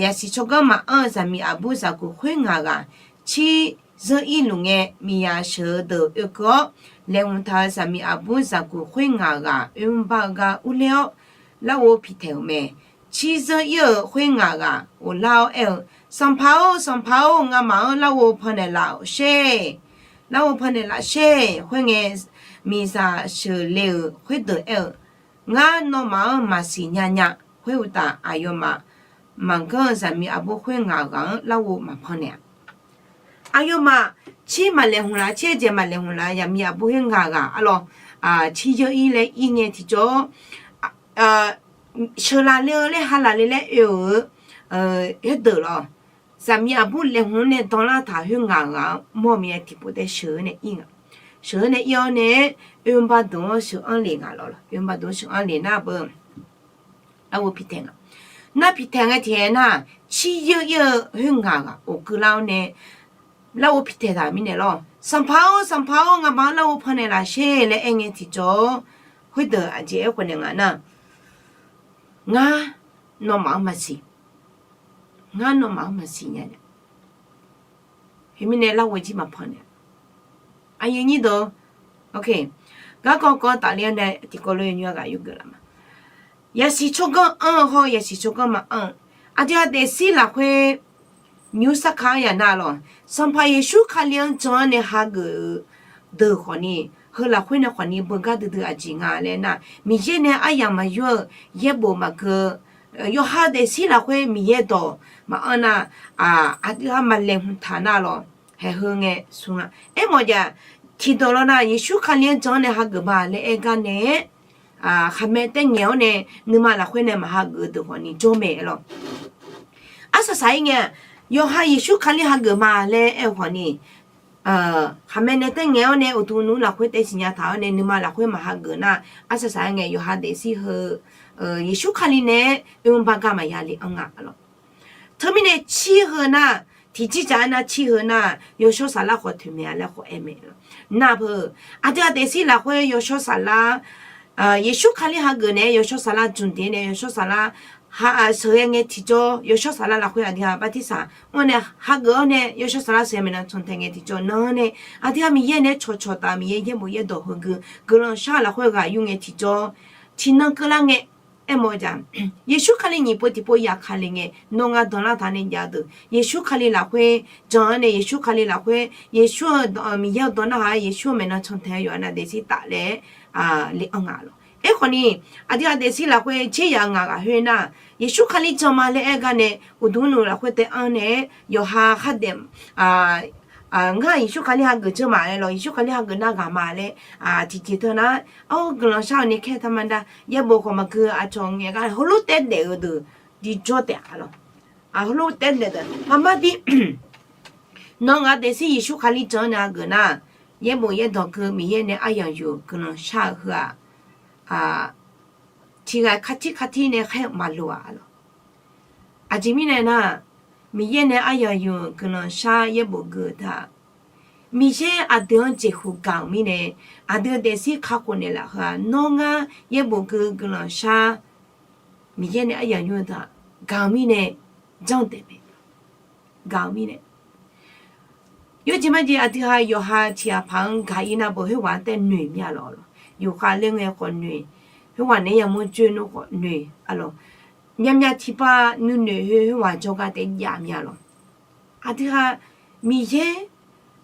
yasiq tsawrganr maqanr-eu zaqmiq aqbur zaqguq khoer ngaq ghaq, cir zeur irluf ngae, miqyaq sheuq-eu deuq oekeuv-awr, laeqhmq taq-euq zaqmiq aqbur zaqguq khoer ngaq ghaq oermr bar-eu gar urler-awr, larghov piqtaeq-euq mae. Cir zeur ir-euq khoer ngaq ghaq ghoflar-awr aer-eu, Sanqpaq-or, Sanqpaq-or, ngamaf-anr larghov pannaeq laf sher. Larghov pannaeq laf sher. Khoerngae, miqzaq sheuqle-euq khoerdeuq aer-eu, Ngar nawmaf-anr maqsiq nya nya. Khoeruqtaf, aqyawfmaf maqganr-eu zaqmiq aqbur khoer ngaq ghaq-anr larghov maqpannaeq-a. Aqyawfmaf cir maqlaeqhmq laf, cir ardzaeq maqlaeqhmq laf, zaqmiq aqbur khoer ngaq ghaq arlawr, cir yeur ir laer ir ngae tiqjawr, sheuqlaf le-eu laer halaf le laer oe-euq khoerdeuq lawr, zaqmiq aqbur laeqhmq nae danlar taq khoer ngaq ghaq-anr mawr-eu mae tiqpov taef sheuq-eu nae ir nga. Sheuq-eu nae ir-awr nae, oermr bar dmq-anr sheuq anr le nga lawr, oermr bar dmq-anr sheuq anr le nar beu, larghov piqtaeq nga. Nar piqtaeq ngae tiq aer nar, cir yeur ir-eu khoer ngaq ghaq of keuvlar-awr nae, larghov piqtaeq taq mirnae lawr, Sanqpaq-or, Sanqpaq-or, ngamaf-anr larghov pannaeq laf sher laer aer ngae tiqjawr, khoerdeuq aqjeq aerkhawf naeq nga nar, Ngar nawmaf-anr maqsiq. Ngar nawmaf-anr maqsiq nya nya. Khoermirnae larghov jir maqpannaeq. Aqyuif nyir deuq, garkawv kawv tafler-awr nae tiqkawv lof-aer nymr-a ghaq yurgeuf laf ma. Yasiq tsawrganr anr-eu hawr-eu yasiq tsawrganr maqanr-eu, aqdui-aq daefzir lafkhoer nymr sarkar-anr yaq nar lawr, Sanqpaq Yeqsur Kali-anr jan-anr nae hageuf-eu deuq khawfni, heu lafkhoer nae khawfni beugar duidui aqjeq nga laer nar, Miqyaer nae aryamq maqyur-eu yaerbof maqgeu, yawqha daefzir lafkhoer Miqyaer dawq maqanr nar, aqdui-aq maqlaeqhmq taq nar lawr, haeq heu ngae smr nga. Aermawf jaq, tiqdawq lawr nar Yeqsur Kali-anr jan-anr nae hageuf ma laer aer gar nae-aer, khaqmae taer ngaeq-awr nae nuima lafkhoer nae maqhageuf-eu deuq khawfni jawr mae lawr. Arsaq saq-ir ngae, yawqha Yeqsur Kali hageuf ma laer aer-eu khawfni, khaqmae nae taer ngaeq-awr nae uqduq nmr lafkhoer tae siqnya taq-awr nae nuima lafkhoer maqhageuf nar, arsaq saq-ir ngae yawqha daefzir heu Yeqsur Kali nae-aer oermr bar gar maqya le anr nga lawr. Teumirnae cir heu nar, tiqjir jaq-aer nar cir heu nar, yawshawr saflar khawf toeqmaeq-a laer khawf aer mae lawr. Nar peu, aqdui-aq daefzir lafkhoer yawshawr saflar, Yeqsur Kali hageuf naeq-aer yawshawr saflar jmq daef nae yawshawr saflar sheuqghae ngae tiqjawr, yawshawr saflar lafkhoer aqdui-aq bartirsaq mr nae hageuf-awr nae yawshawr saflar sheuqghae maeqnan cantae ngae tiqjawr nan nae, aqdui-aq Miqyaer naeq-aer cawqcawq taf Miqyaer yaerbof yaerdawq heugui guiqlanq shar-eu lafkhoer ghaq yur ngae tiqjawr, tiqnan keuvlar ngae, aermawf jaq, Yeqsur Kali nyiq pov tiqpov yaf ka le ngae, nawr ngar dawqlar taq nae jav-eu deuq Yeqsur Kali lafkhoer jan-anr nae Yeqsur Kali lafkhoer Yeqsur-eu Miqyaer-eu dawq narhaq-aer Yeqsur-eu maeqnan cantae-eu yawqha nav daefzir taf laer le anr nga lawr. Aerkhawfni, aqdui-aq daefzir lafkhoer jir yaf-eu ngaq ghaq khoer nar, Yeqsur Kali jan ma laer aer gar nae uqduq nmr lafkhoer tae anr nae-aer yawqha khardaef ngar Yeqsur Kali hageuf jeur ma laer lawr, Yeqsur Kali hageuf nar ghaq ma laer tiqjeq teu nar, ar guiqlanq shar-eu nae kaer taq ma da, yaerbof khawf maqgeu aqcawq ngaeq gar heulof taef daef-eu deuq di jawr taef-a lawr. Heulof taef daef deuq maqmar di, nawr ngaq daefzir Yeqsur Kali jan-anr nae hageuf nar, yaerbof yaerdawq gui Miqyaer nae aryamq yuf guiqlanq shar-eu heu-aq, tiq ghaq kar tir kar tir nae khaer-eu maqloq-a lawr. Aqjeq mirnae nar, Miqyaer nae aryamq yuf guiqlanq shar yaerbof gui-eu taq, Miqyaer aqdui-anr jeqhu gaq-euq mirnae, aqdui-eu daefzir kakhof naeqlaf heu-aq, nawr ngar yaerbof gui guiqlanq shar Miqyaer nae aryamq yuf-eu taq gaq-eu mirnae, janr daef mae. Gaq-eu mirnae, yawjeq majeq aqdui-aq yawqha tiq ghaq paq-anr gaq-ir nar beu khoerghaq-anr taef noeq mir-a lawr. Yawqha ler ngae khawf noeq, Khoerghaq naeq-aer yamawr joer nar khawf noeq arlawq. Myavmyav tiqpav nuinoeq khoer khoerghaq jawrgar taef jav mir-a lawq. Aqdui ha Miqyaer,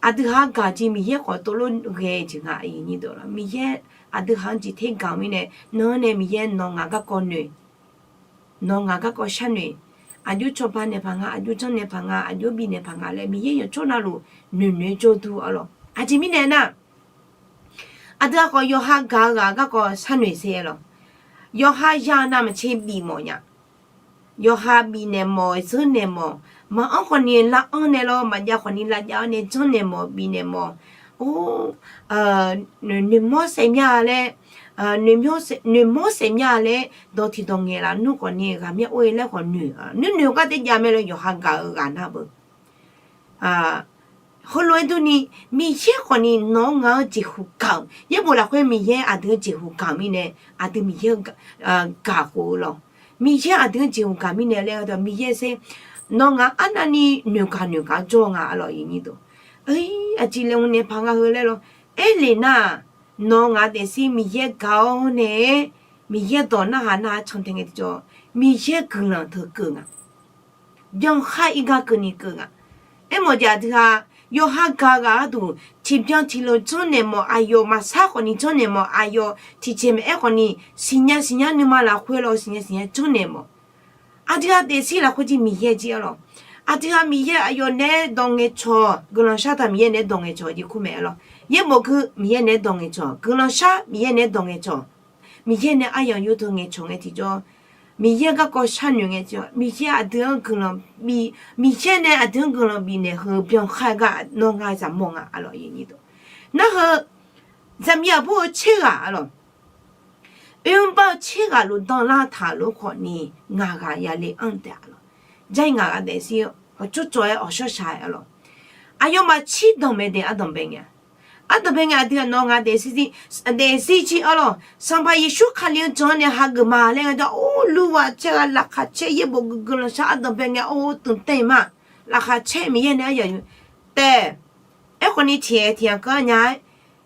aqdui ha-anr gaq jeq Miqyaer khawf tov lof ghae jeq nga. Miqyaer aqdui ha-anr jeq ter gaq-eu mirnae, nan-anr nae Miqyaer nawq ngaq garkawv noeq, nawq ngaq garkawv sharnoeq, aqjox cawba naeq paq nga, aqjox janrnaeq paq nga, aqjox bifnaeq paq nga laer Miqyaer yawqcawq navluf noeqnoeq jawrdur arlawq. Aqjeq mirnae nar, aqdui ha khawf yawqha gaq-eu ghaq garkawv sharnoeq ser arlawq. Yawqha ya navmaqtser bif mawf nya. Yawqha bifnaeq mawf, zanrnaeq mawf, maqanr khawfni lav anr nae lawr, maqjav khawfni lavjav-awr nae janrnaeq mawf, bifnaeq mawf. Or, noeqmawr saef mya laer, noeqmawr saef mya laer dawq tiqdawq ngaeq laf nmr khawfni ghaqmya or-e laer khawf noeq, nuinoeq gar taef jav mae lawr yawqha gaq-eu ghaq nar beu. Heulof-aer durni, Miqyaer khawfni nawq-anr ngaq-anr jeqhu gaq-euq yaerbof lafkhoer Miqyaer aqdui-anr jeqhu gaq-euq mirnae, aqdui Miqyaer gaq khof-eu lawq. Miqyaer aqdui-anr jeqhu gaq mirnae laer-eu dawq Miqyaer sher, nawq ngaq arnavni noeqgaq noeqgaq jawr nga arlawq. Aqyuif aqnyir deuq, aqjeq laeqhmq naeq paq nga heu laer lawr. Aerlef nar-aq, nawq ngaq daefzir Miqyaer gaq-awr nae-aer, Miqyaer dawq narhaq narhaq cantae ngae tiqjawr, Miqyaer guiqlanq teu keuv nga. Byankhar ir gar keuvni keuv nga. Aermawf jeq aqdui ha, yawqha gaq ghaq gharduq tiqbyan tiqlof janrnaeq mawf, aqyawf maqsar khawfni janrnaeq mawf, aqyawf tiqjeq maqaer khawfni siqnya siqnya nuima lafkhoer lawr siqnya siqnya janrnaeq mawf. Aqdui ha daefzir lafkhoer jir Miqyaer jir arlawq. Aqdui ha Miqyaer aqyawf naeq-aer dawq ngaeqcawq guiqlanq shar taq, Miqyaer naeq-aer dawq ngaeqcawq jeq kur mae arlawq. Yaerbof gui Miqyaer naeq-aer dawq ngaeqcawq, guiqlanq shar Miqyaer naeq-aer dawq ngaeqcawq, Miqyaer nae aryamq yurdeuv ngaeqcawq ngae tiqjawr, Miqyaer garkawv sharnoeq ngae tiqjawr, Miqyaer aqdui-anr guiqlanq bi, Miqyaer nae aqdui-anr guiqlanq bifnaeq heu byankhar gar nawr ngar zaqmawr nga arlawq. Nar heu zaqmiq aqbur-eu tser ghaq arlawq. Oermr bar-eu tser ghaq luf danlar taq lof khawfni, ngaq ghaq yale anr taef arlawq. Jar-ir ngaq ghaq daefzir-eu, awqcawq cawq-aer awqshawr shaq-aer arlawq. Aqyawfmaf tsir danqbae daef ardanqbae ngae, ardanqbae ngae aqdui ghaq nawq ngaq daefzir jir, daefzir jir arlawq. Sanqpaq Yeqsur Kali-anr jan-anr nae hageuf ma laer ngae jar, or, lurwa caer gha laqkhaq caer yaerbof guiqguiq lanqshar ardanqbae ngae, or, tmqtaev ma, laqkhaq caer Miqyaer nae aryamq yur taef. Aerkhawfni tiq aer tiq yamq keuv-a nya-aer,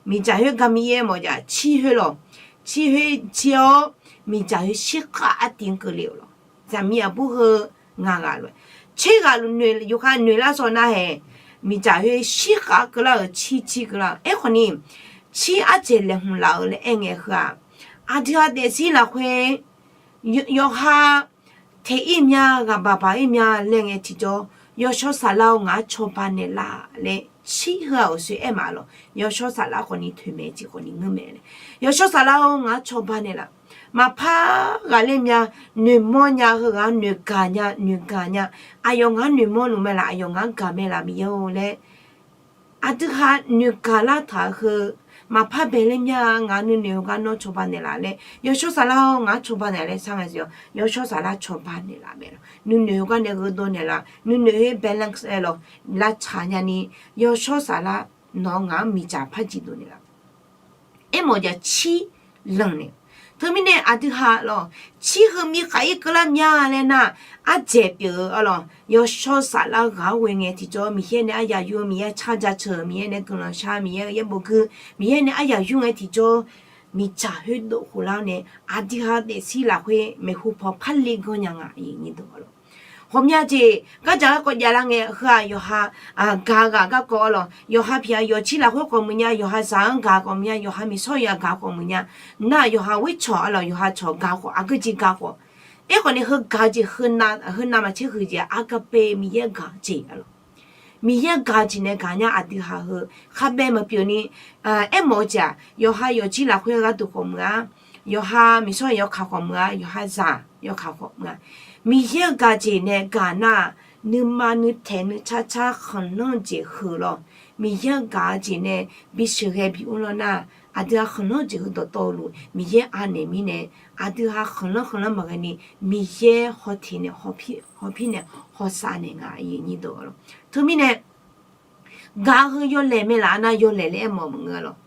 miqdzaq khoer gar Miqyaer mawf jaf tsir khoer lawq. Tsir khoer jir-awr, miqdzaq khoer shirkhav artiv-anr keuvle-euq lawq. Zaqmiq aqbur heu ngaq ghaq lof-aer, tser ghaq luf noeq yawkhav noeq lar sawq nar hae, miqdzaq khoer shirkhav keuvlar-euq tsir tsir keuvlar-euq. Aerkhawfni, tsir ardzaeq laeqhmq laf-eu laer aerngae heu-aq, aqdui ha daefzir lafkhoer yawqha teq-ir mya, ghaq baq baq-ir mya laer ngae tiqjawr, yawshawr saflar-awr ngaq-anr cawba naeqlaf laer tsir heu-aq awqsoer aer ma lawq. Yawshawr saflar khawfni toeqmaeq jeq khawfni ngeur mae laer, yawshawr saflar-awr ngaq-anr cawba naeqlaf. Maqpar ghaqler mya, noeqmawr nya, heughaq-anr noeqgaq nya, noeqgaq nya. Aqyawf ngaq-anr noeqmawr luf mae laf, aqyawf ngaq-anr gaq mae laf Miqyaer-or laer, aqdui ha noeqgaq lar taq-eu heu, maqpar baeler mya, ngaq nuinoeq heugar nawr cawba naeqlaf laer, yawshawr saflar-awr ngaq-anr cawba naeq laer sar ngae tiqjawr, yawshawr saflar cawba naeqlaf mae lawq. Nuinoeq heugar nae gheudov naeqlaf, nuinoeq khoer balance aer lawq, lavtsaq nyani, yawshawr saflar nawq-eu ngaq-anr miqdzaq par jiqdov naeqlaf. Aermawf jaf tsir lanq naeq. Teumirnae aqdui ha lawq, tsir heu mirkhav-ir keuvlar mya laer nar, ardzaeq pyeuf-eu arlawq, yawshawr saflar ghaq-anr ghoe ngae tiqjawr, Miqyaer nae aryaq yur-eu, Miqyaer car jaceuq-eu, Miqyaer nae guiqlanq shar, Miqyaer-eu yaerbof gui, Miqyaer nae aryaq yur ngae tiqjawr, miqdzaq khoerdov khoflar-awr nae, aqdui ha daefzir lafkhoer maeqhu paw parle ganr nya nga. Aqyuif aqnyir deuq arlawq, ghawqmya jeq gardzaq garkawv javlar ngae heu-aq, yawqha gaq-eu ghaq garkawv arlawq, yawqha piq-aq yawqjir lafkhoer khawf muiq nya, yawqha zaq-anr gaq khawf muiq nya, yawqha miqsawr yaq gaq khawf muiq nya. Nar-aq yawqha ghoercawq arlawq, yawqha cawq gaq khawf, aqgeu jeq gaq khawf. Aerkhawfni heu gaq-eu jeq, heu navmaqtser huiq jeq-aq, agape Miqyaer gaq-eu jeq arlawq. Miqyaer gaq-eu jeq nae gaq nya. Aqdui ha heu kharbae maqpyeuf ni, aermawf-eu jeq-aq, yawqha yawqjir lafkhoer gharduq khawf muiq-a, yawqha miqsawr yawkaq khawf muiq-a, yawqha zaq yawkaq khawf muiq-a. Miqyaer-eu gaq jeq nae gaq nar-aq, nuima nuitaeq nuicar car khanqlanr-eu jeq heu lawq. Miqyaer-eu gaq-eu jeq nae bisheuqghae bi mr lawr nar, aqdui ha khanqlanr-eu jeq heu dawqtawvluf Miqyaer anaeq mirnae, aqdui ha khanqlanr khanqlanr maqghae ni, Miqyaer hawteq nae hawpir nae hawsav naeq nga. Aqyuif aqnyir deuq arlawq, teumirnae gaq-eu heu yawlaeq mae laf-a nar, yawlaeq laer aermawf maqngeur lawq.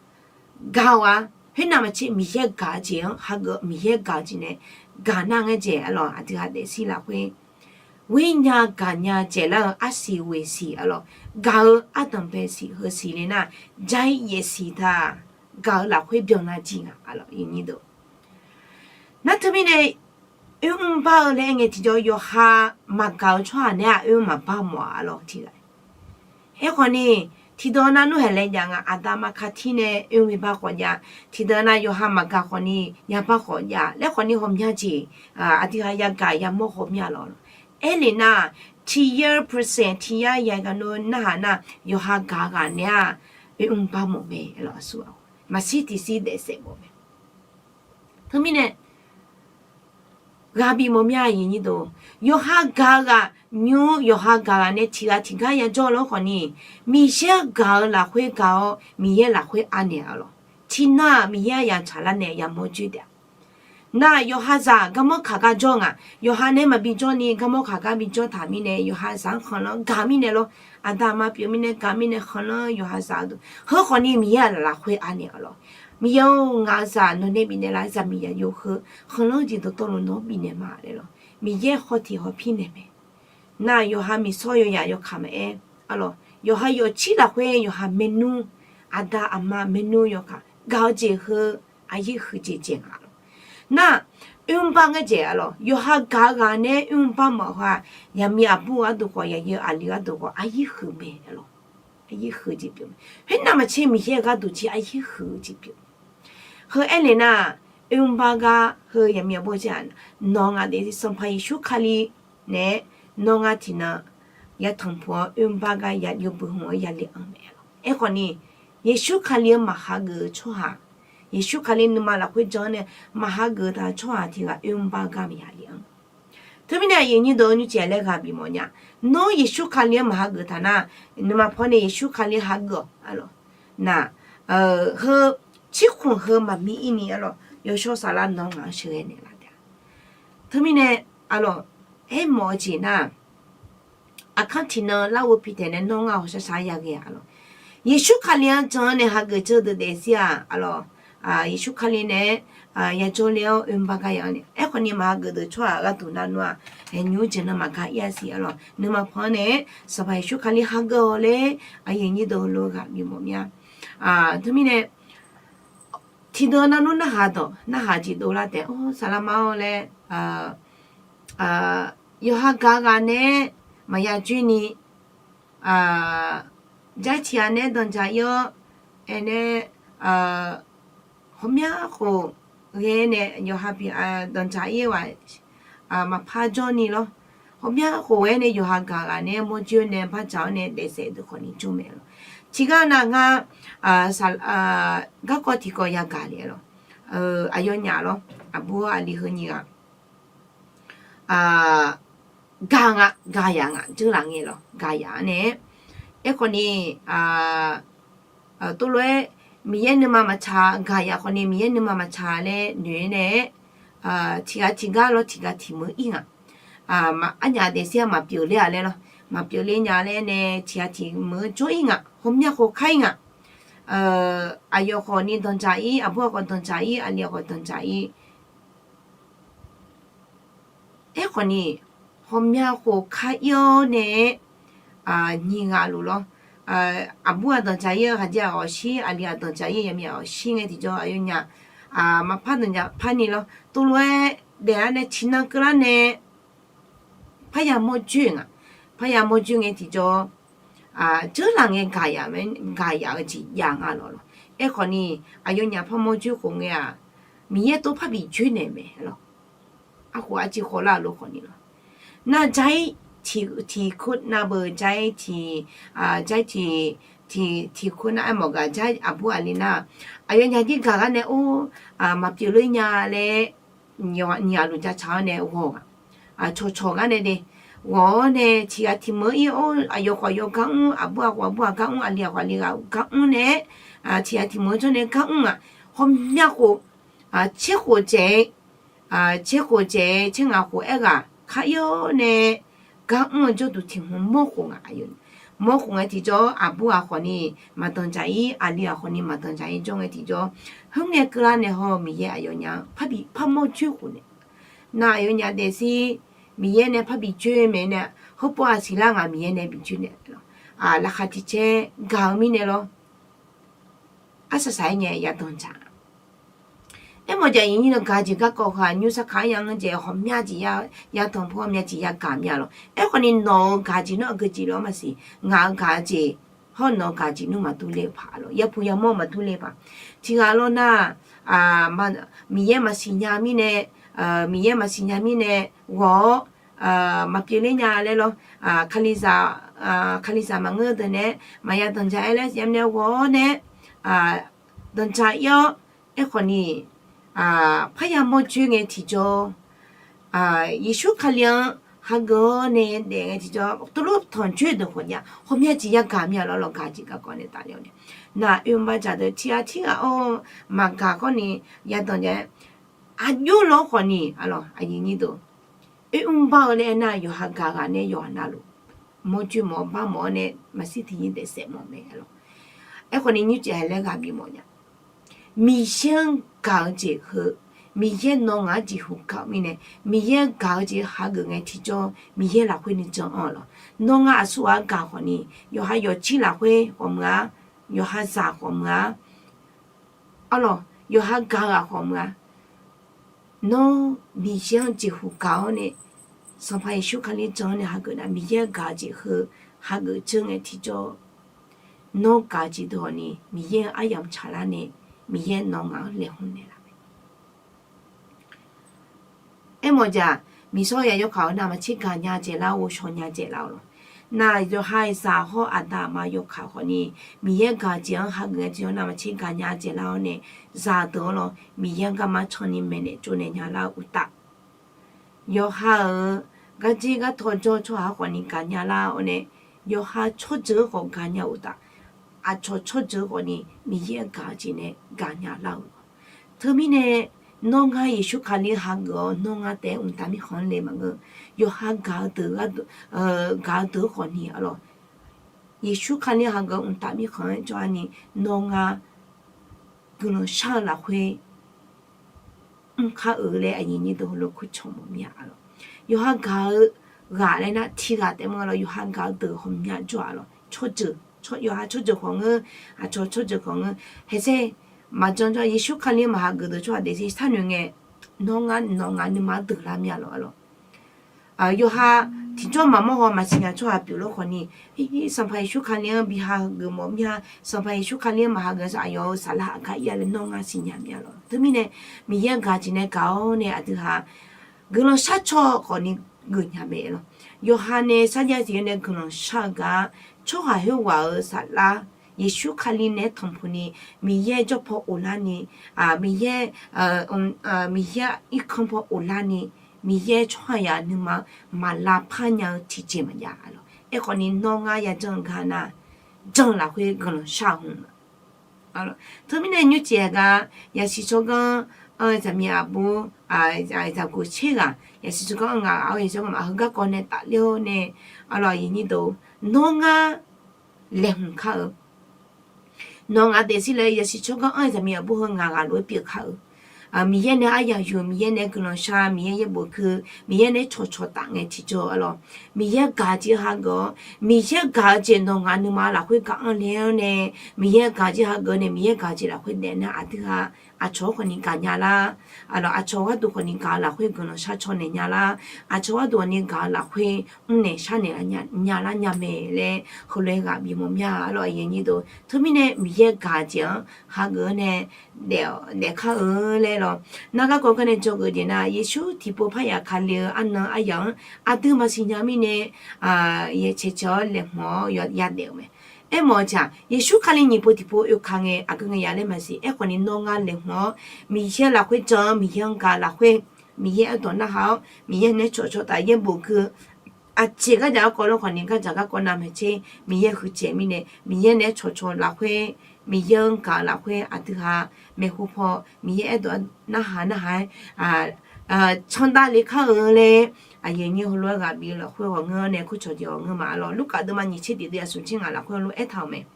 Gaq-awq-a, khoer navmaqtser Miqyaer gaq-eu jeq-anr hageuf, Miqyaer gaq-eu jeq nae gaq nar ngaer jeq arlawq, aqdui ha daefzir lafkhoer ghoernya gaqnya dzaeqlar-eu arsiq ghoeq siq arlawq, gaq-eu ardanqbae siq heu siqle nar, jar-ir yaef siq taq, gaq-eu lafkhoer byanlar jir nga arlawq. Nar teumirnae, oermr bar-eu laer aer ngae tiqjawr yawqha maqgaq-eu tsawrhaq naeq-aq oermr maqbar mawf-a lawr tiqghaq. Aerkhawfni, tiqdeuq nav nmr haeq laejav nga, aqda aqma katir nae oermr bi bar khawf jav, tiqdeuq nav yawqha maqgaq khawfni yabar khawf jav laer khawfni ghawqmya jeq, aqdui ha yagaq yamawr ghawqmya lawr. Aerlef nar, tiqyar percent tiqyar yagaq nmr narhaq nar, yawqha gaq-eu ghaq naeq-aq oermr bar mawf mae lawr aqsur-aq. Maqshir tiqshir daefsaef mawf mae. Teumirnae, ghaq bif mawf mya aqyuif aqnyir deuq, yawqha gaq-eu ghaq nymr yawqha gaq ghaq nae tiqghaq tiqgar yajawr lawr khawfni, Miqyaer-eu gaq-eu lafkhoer gaq-awr Miqyaer lafkhoer anaeq-a lawr. Tiqnan-aq Miqyaer-aq yaqtsaq lar nae yamawr joer taef-a. Nar yawqha zaq garmanr kaq gar jawr nga, yawqha nae maqbi jawrni garmanr kaq gar bi jawr taq mirnae yawqha zaq-anr khanqlanr gaq mirnae lawr, aqda aqma pyeuf mirnae gaq mirnae khanqlanr yawqha zaq-eu deuq heu khawfni Miqyaer-aq lafkhoer anaeq-a lawr. Miqyaer-or, ngaq-eu zaq nawq nae bifnaeq lar zaqmiqzaq yawq heu khanqlanr jeq dawqtawvluf nawq-anr bifnaeq ma laer lawr. Miqyaer haw tiq haw pir naeq mae. Nar yawqha miqsawr yawyaq yawkaq maqaer, a lawr, yawqha yawqcir lafkhoer yawqha maernmr, aqda aqma maernmr yawkaq gaq-eu jeq heu aqyir huiq jeq dzaeq nga lawr. Nar, oermr bar ngaer dzaeq a lawr, yawqha gaq-eu ghaq nae oermr bar mawf heu-aq, yaqmiq aqbur gharduq khawf yaqyuif aqli gharduq khawf aqyir huiq mae a lawr. Aqyir huiq jeq pyeuf mae. Khoernav maqtser Miqyaer-eu gharduq jir aqyir huiq-eu jeq pyeuf. Heu aernaeq nar, oermr bar gar heu yaqmiq aqbur jir-aq, nawq ngaq daefzir Sanqpaq Yeqsur Kali nae-aer nawr ngar tiqnan yatanq puq-awr oermr bar gar yawbuiq hmq-aer yale anr mae a lawr. Aerkhawfni, Yeqsur Kali-anr maqhageuf-eu tsawrhaq, Yeqsur Kali nuima lafkhoer jan-anr nae maqhageuf taq-eu tsawrhaq tiq ghaq oermr bar gar maqya le anr. Teumirnae aqyuif aqnyir deuq-eu nymrcif laer ghaq bif mawf nya. Nawr Yeqsur Kali-anr maqhageuf taq nar, nuima paw nae Yeqsur Kali hageuf-awq a lawr. Nar, heu, cirkhmq heu maqmir ir ni a lawr, yawshawr saflar nawr ngaq-anr sheuqghae naeqlaf taef-a. Teumirnae, a lawr, aermawf-eu jeq nar, aqkanr tiqnan larghov pi taef nae nawr ngar hawshar shar-aer yaghae-a lawr. Yeqsur Kali-anr jan-anr nae hageuf dzeur deuq daefzir-aq a lawr, Yeqsur Kali nae-aer yajawr le-awr oermr bar gar ya-anr nae, aerkhawfni maqhageuf deuq tsawrhaq gharduq nar nmr-aq, nymr jeq nan maqgar ir-a siq a lawr, nuima paw-anr nae-aer Sanqpaq Yeqsur Kali hageuf-awq laer aqyuif aqnyir deuq heulof-aer ghaq bif mawf mya. Teumirnae, tiqdeuq nar nmr narhaq dawq narhaq jeq dovlar taef, or saqlaqma-awr laer, yawqha gaq ghaq nae-aer maqya joer ni, jaqir tiq ghaq nae-aer danqdzaq ir-awr, aernae, ghawqmya khof ghae nae yawqha bi danqdzaq ir-eu ghaq maqpar jawr ni lawr. Ghawqmya khof ghae nae yawqha gaq ghaq nae-aer mawrjoer nae bardzaq-awr nae daefsaef deuq khawfni jawr mae lawr. Tiqgar nav ngar garkawv tiqkawv yagaq le lawr. Aqyawfnyaf lawr, aqbur aqli heu nyiq ghaq gaq nga, gaqyaq nga, dzeurlaf ngae lawr, gaqyaq-anr nae-aer, aerkhawfni, tov lof-aer Miqyaer nuima maqtsaq, gaqyaq khawfni Miqyaer nuima maqtsaq laer noeq-aer nae-aer, tiq ghaq tiq gar lawr, tiq ghaq tiq meuq ir nga. Arnyaf daefzir-aq maqpyeuf ler-a laer lawr, maqpyeuf ler nya laer nae tiq ghaq tiq meuq-anr jawr ir nga, ghawqmya khof kar ir nga. Aqyawf khawfni danqdzaq ir, aqbur aqkhawf danqdzaq ir, aqli aqkhawf danqdzaq ir. Aerkhawfni, ghawqmya khof kar ir-awr nae-aer, nyiq ghaq luf lawr. Aqbur ghaq danqdzaq ir-eu khaqdzer ghaq awqshir, aqli ghaq danqdzaq ir, yaqmiq ghaq awqshir ngae tiqjawr aqyawfnyaf maqpar danqdzaq par ni lawr. Tov lof-aer daef-awr nae tiqnan keuvlar nae parya mawrjoer nga. Parya mawrjoer ngae tiqjawr, dzeurlaf ngae gaqyaq-eu jeq jav nga lawr lawr. Aerkhawfni, aqyawfnyaf par mawrjoer khof ngae-aq, Miqyaer tov parbi joer naeq mae lawr. Arkhof arciv khawvlar-eu lof khawfni lawr. Nar jaqir tiq kur nav beu, jaqir tiq, jaqir tiq, tiq kur nav aermawf gaq jaqir aqbur aqli nar, aqyawfnyaf jir gaq gar nae or, maqpyeuf ler nya laer nyiq ghaq luf jacaq-awr nae ghawq-aq, cawqcawq gar nae de, ghawq-awr nae tiq ghaq tiq meuq-anr ir-awr, aqyawf khawf aqyawf gar mr, aqbur ghaq khawf aqbur ghaq gar mr, aqli ghaq khawf aqli ghaq gar mr nae, tiq ghaq tiq meuq-anr jawr nae gar mr-aq, ghawqmya khof, tser khof dzaeq-ir, tser khof dzaeq-ir, tser ngaq khof aerghaq kar ir-awr nae gar mr-eu jawrduq tiq hmq mawr khof nga. Mawr khof ngae tiqjawr aqbur ghaq khawfni maqdanqdzaq ir, aqli ghaq khawfni maqdanqdzaq ir jawr ngae tiqjawr, khoerngae keuvlar nae haw Miqyaer aqyawfnyaf-anr parbi parmawr joer khof nae, nav aqyawfnyaf daefzir Miqyaer nae parbi joer mae nae, heupaw aqsiq lar ngaq Miqyaer nae bi joer nae, laqkhaq tiq caer gaq-eu mirnae lawr. Arsaq saq-aer ngae ya danqdzaq-a. Aermawf-eu jeq aqyuif nyir deuq gaq-eu jeq garkawv heu-aq, nymrsar kaq-anr ya-anr jeq hawqmya jeq ya, ya tanqpov hawqmya jeq ya gaq mya lawq. Aerkhawf ni nawq-euq gaq-eu jeq nawr aqgeu jeq lof-aer maqsiq, ngaq-euq gaq-eu jeq hawr nawq-euq gaq-eu jeq nmr maqdur ler-eu paq lawq, yapuq yamawr maqdur ler-eu paq. Tiqghaq lawr nar, Miqyaer maqsiq nya mirnae, Miqyaer maqsiq nya mirnae ghawq-awr, maqpyeuf ler nya laer lawr, Kalizaq, Kalizaq maqngeur-eu deuq nae maqya danqdzaq-aer laer yamnae ghawq-awr nae, danqdzaq ir-awr, aerkhawf ni parya mawrjoer ngae tiqjawr, Yeqsur Kali-anr hageuf-awr nae daef ngae tiqjawr, teulof tanqjoer deuq khawf nya, hawqmya jeq yagaq mya lawr, lawqgaq jeq garkawv nae tafler-awr nae, nar oermr bar dzaq deuq tiqghaq tirghaq-awr maqgaq khawf ni, ya danqdzaq-aer aqjox lawr khawf ni, aqyuif nyir deuq oermr bar-eu laer aernar, yawqha gaq ghaq nae yawqha navluf mawrjoer mawf-awr bar mawf-awr nae maqshir tiqnyir daefsaef mawf mae lawq. Aerkhawf ni nymrcaev haiq laer ghaq bif mawf nya. Miqyaer-anr gaq-eu jeq heu, Miqyaer nawr ngaq-anr jeqhu gaq-eu mirnae, Miqyaer-anr gaq-eu jeq hageuf ngae tiqjawr Miqyaer lafkhoer nuijan anr-eu lawq. Nawr ngar aqsur ghaq-anr gaq khawf ni, yawqha yawqjir lafkhoer khawf meuq-a, yawqha zaq khawf meuq-a, arlawq yawqha gaq-eu ghaq khawf meuq-a, nawr Miqyaer-anr jeqhu gaq-awr nae, Sanqpaq Yeqsur Kali jan-anr nae hageuf nar, Miqyaer-anr gaq-eu jeq heu hageuf dzeur ngae tiqjawr, nawr gaq-eu jeq deuq khawf ni Miqyaer-anr aryamq tsaqlar nae, Miqyaer nawr ngaq-anr laeqhmq naeqlaf mae. Aermawf-eu jeq-aq, miqsawr ya yawkaq-awr navmaqtser gaqnya dzaeqlar-awr, ghovshaw nya dzaeqlar-awr lawq. Nar yawqha-euq zaq hawr aqda aqma yawkaq khawf ni, Miqyaer gaq-eu jeq-anr hageuf ngae tiqjawr navmaqtser gaqnya dzaeqlar-awr nae, zaqdeuq-anr lawr Miqyaer-anr garma can ni maeqnaeq tsovnaeq nya lar-eu uqtaf, yawqha-euq garjer gartaw jawr-eu tsawrhaq-anr khawf ni gaqnya lar-awr nae, yawqha tsawrjeuq-anr khawf gaqnya-eu uqtaf, aqcawq tsawrjeuq khawf ni Miqyaer-anr gaq-eu jeq nae gaqnya lar-eu. Teumirnae, nawr ngar Yeqsur Kali hageuf-awr nawr ngar taef-aer mqtav mirkhanq-anr le maqngeur. Yawqha gaq-eu deuq, gaq-eu deuq-anr khawf ni arlawq, Yeqsur Kali hageuf-eu mqtav mirkhanq-anr jawr-a ni, nawr ngar guiqlanq shar-eu lafkhoer mr kar-eu laer aqyuif nyir deuq heulof kur cawq mawf mir-a lawq. Yawqha gaq-eu ghaq laer nar tiqghaq taef mr-a lawq, yawqha gaq-eu deuq ghawqmya jawr-a lawq. Tsawrjeuq, yawqha tsawrjeuq khawf ngeur, aqcawq tsawrjeuq khawf ngeur, haeqsaer maqjan jawr, Yeqsur Kali maqhageuf deuq tsawrhaq daefzir sharnoeq ngae, nawr ngar nawq ngaq nuima-anr deuq lar mir-a lawq, arlawq. Yawqha tiqjawr maqmawr haw maqsiq nya tsawrhaq pyeuf lof khawf ni, Sanqpaq Yeqsur Kali-anr bi hageuf mawf mir-a, Sanqpaq Yeqsur Kali-anr maqhageuf saq aqyawf-euq saflar aqgar ir-a laer nawr ngar siqnya mir-a lawq. Teumirnae, Miqyaer-anr gaq-eu jeq nae gaq-awr nae aqdui ha guiqlanq sharcaw khawf ni geufnya mae lawq. Yawqha nae sarjax tiq-aer nae guiqlanq shar-eu gar, tsawrhaq khoerghaq-euq saflar Yeqsur Kali naeq-aer tanqpuq ni, Miqyaer jawrpaw of larni, Miqyaer, Miqyaer irkanr paw of larni, Miqyaer tsawrhaqzaq nuima-anr maq lavpar nya-eu tiqjeq maqjav-a lawq. Aerkhawf ni nawr ngar yajanr-eu gar nar, jan-eu lafkhoer guiqlanq shar-eu hmq. Teumirnae nymrcif-aer gar yasiq tsawrganr anr-eu zaqmiq aqbur, zaqguq tser ghaq yasiq tsawrganr anr ngaq ghaq-awr yasiq tsawrganr maq heugar kawv nae tafler-awr nae, arlawq aqyuif nyir deuq, nawr ngar laeqhmq kar-eu, nawq ngaq daefzir laer yasiq tsawrganr anr-eu zaqmiq aqbur heu ngaq ghaq lof-aer pyeuf kar-eu, Miqyaer nae aryaq yuf, Miqyaer nae guiqlanq shar, Miqyaer yaerbof keuv, Miqyaer nae cawqcawq taf ngae tiqjawr arlawq, Miqyaer gaq-eu jeq hageuf-awr, Miqyaer gaq-eu jeq nawq ngaq nuima lafkhoer gaq anr le-awr nae, Miqyaer gaq-eu jeq hageuf nae Miqyaer gaq-eu jeq lafkhoer daef nar aqdui ha aqcawq-anr khawf ni gaqnya lar, arlawq aqcawq gharduq khawf ni gaq-eu lafkhoer guiqlanq shar caw naeq nya lar, aqcawq gharduq khawf ni gaq-eu lafkhoer mrnaeq sharnaeq nya lar nya mae laer heulof-aer ghaq bif mawf mir-a arlawq aqyuif nyir deuq. Teumirnae Miqyaer gaq-eu jeq-anr hageuf-awr nae daef kar-eu laer lawq. Nar garkawv gar nae dzawgeuf jeq nar, Yeqsur tiqpov parya Kali-eu arnan aryaq-anr aqdui maqsiq nya mirnae, yaeq caeq caeq-awr laeqhmq-awr yadaef-eu mae. Aermawf-eu jeq-aq, Yeqsur Kali nyiq pov tiqpov oeka ngae aqgeu ngae ya laer maqsiq. Aerkhawf ni nawr ngar laeqhmq-awr, Miqyaer lafkhoer jan-eu, Miqyaer-anr gaq lafkhoer, Miqyaer aerdawq narhaq-awr, Miqyaer nae cawqcawq taf yaerbof keuv-eu, aqjeq gardzaq garkawv lawr khawf ni gardzaq garkawv navmaqtser Miqyaer huiqdzaeq mirnae, Miqyaer nae cawqcawq lafkhoer, Miqyaer-anr gaq-eu lafkhoer aqdui ha maeqhu paw Miqyaer aerdawq narhaq narhaq-aer candav le kar-eu laer, aqyuif nyir heulof-aer ghaq bif-eu lafkhoer ghawqngeur nae kurcawq jeq ghawqngeur ma arlawq. Lurkaf deuvma nyiq tser tiq deuv-aq smq tser ngaq lafkhoer heulof-aer aertaq-euq mae.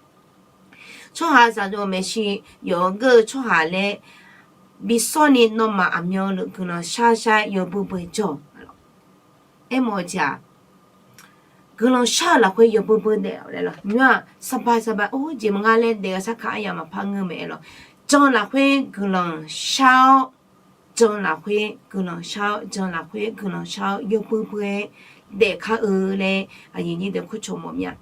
Tsawrhaq zaqyo-eu maeqshi yawqgeur-eu tsawrhaq laer bi sawr ni nawmaf aqmyanluf guiqlanq shar shar-aer yawbeu beu jawr-awq. Aermawf-eu jeq-aq, guiqlanq shar-eu lafkhoer yawbeu beu daef-awq laer lawq. Nymr-aq, sanqpaq sanqpaq or jeq maqnga laer daef-eu sarkar aryamq maqpar ngeur mae aer lawq. Jan-eu lafkhoer guiqlanq shar-awr jan lafkhoer guiqlanq shar-awr, jan lafkhoer guiqlanq shar-awr, yawbui bui-aer daef kar-eu laer aqyuif nyir deuq kurcawq mawf mir-a.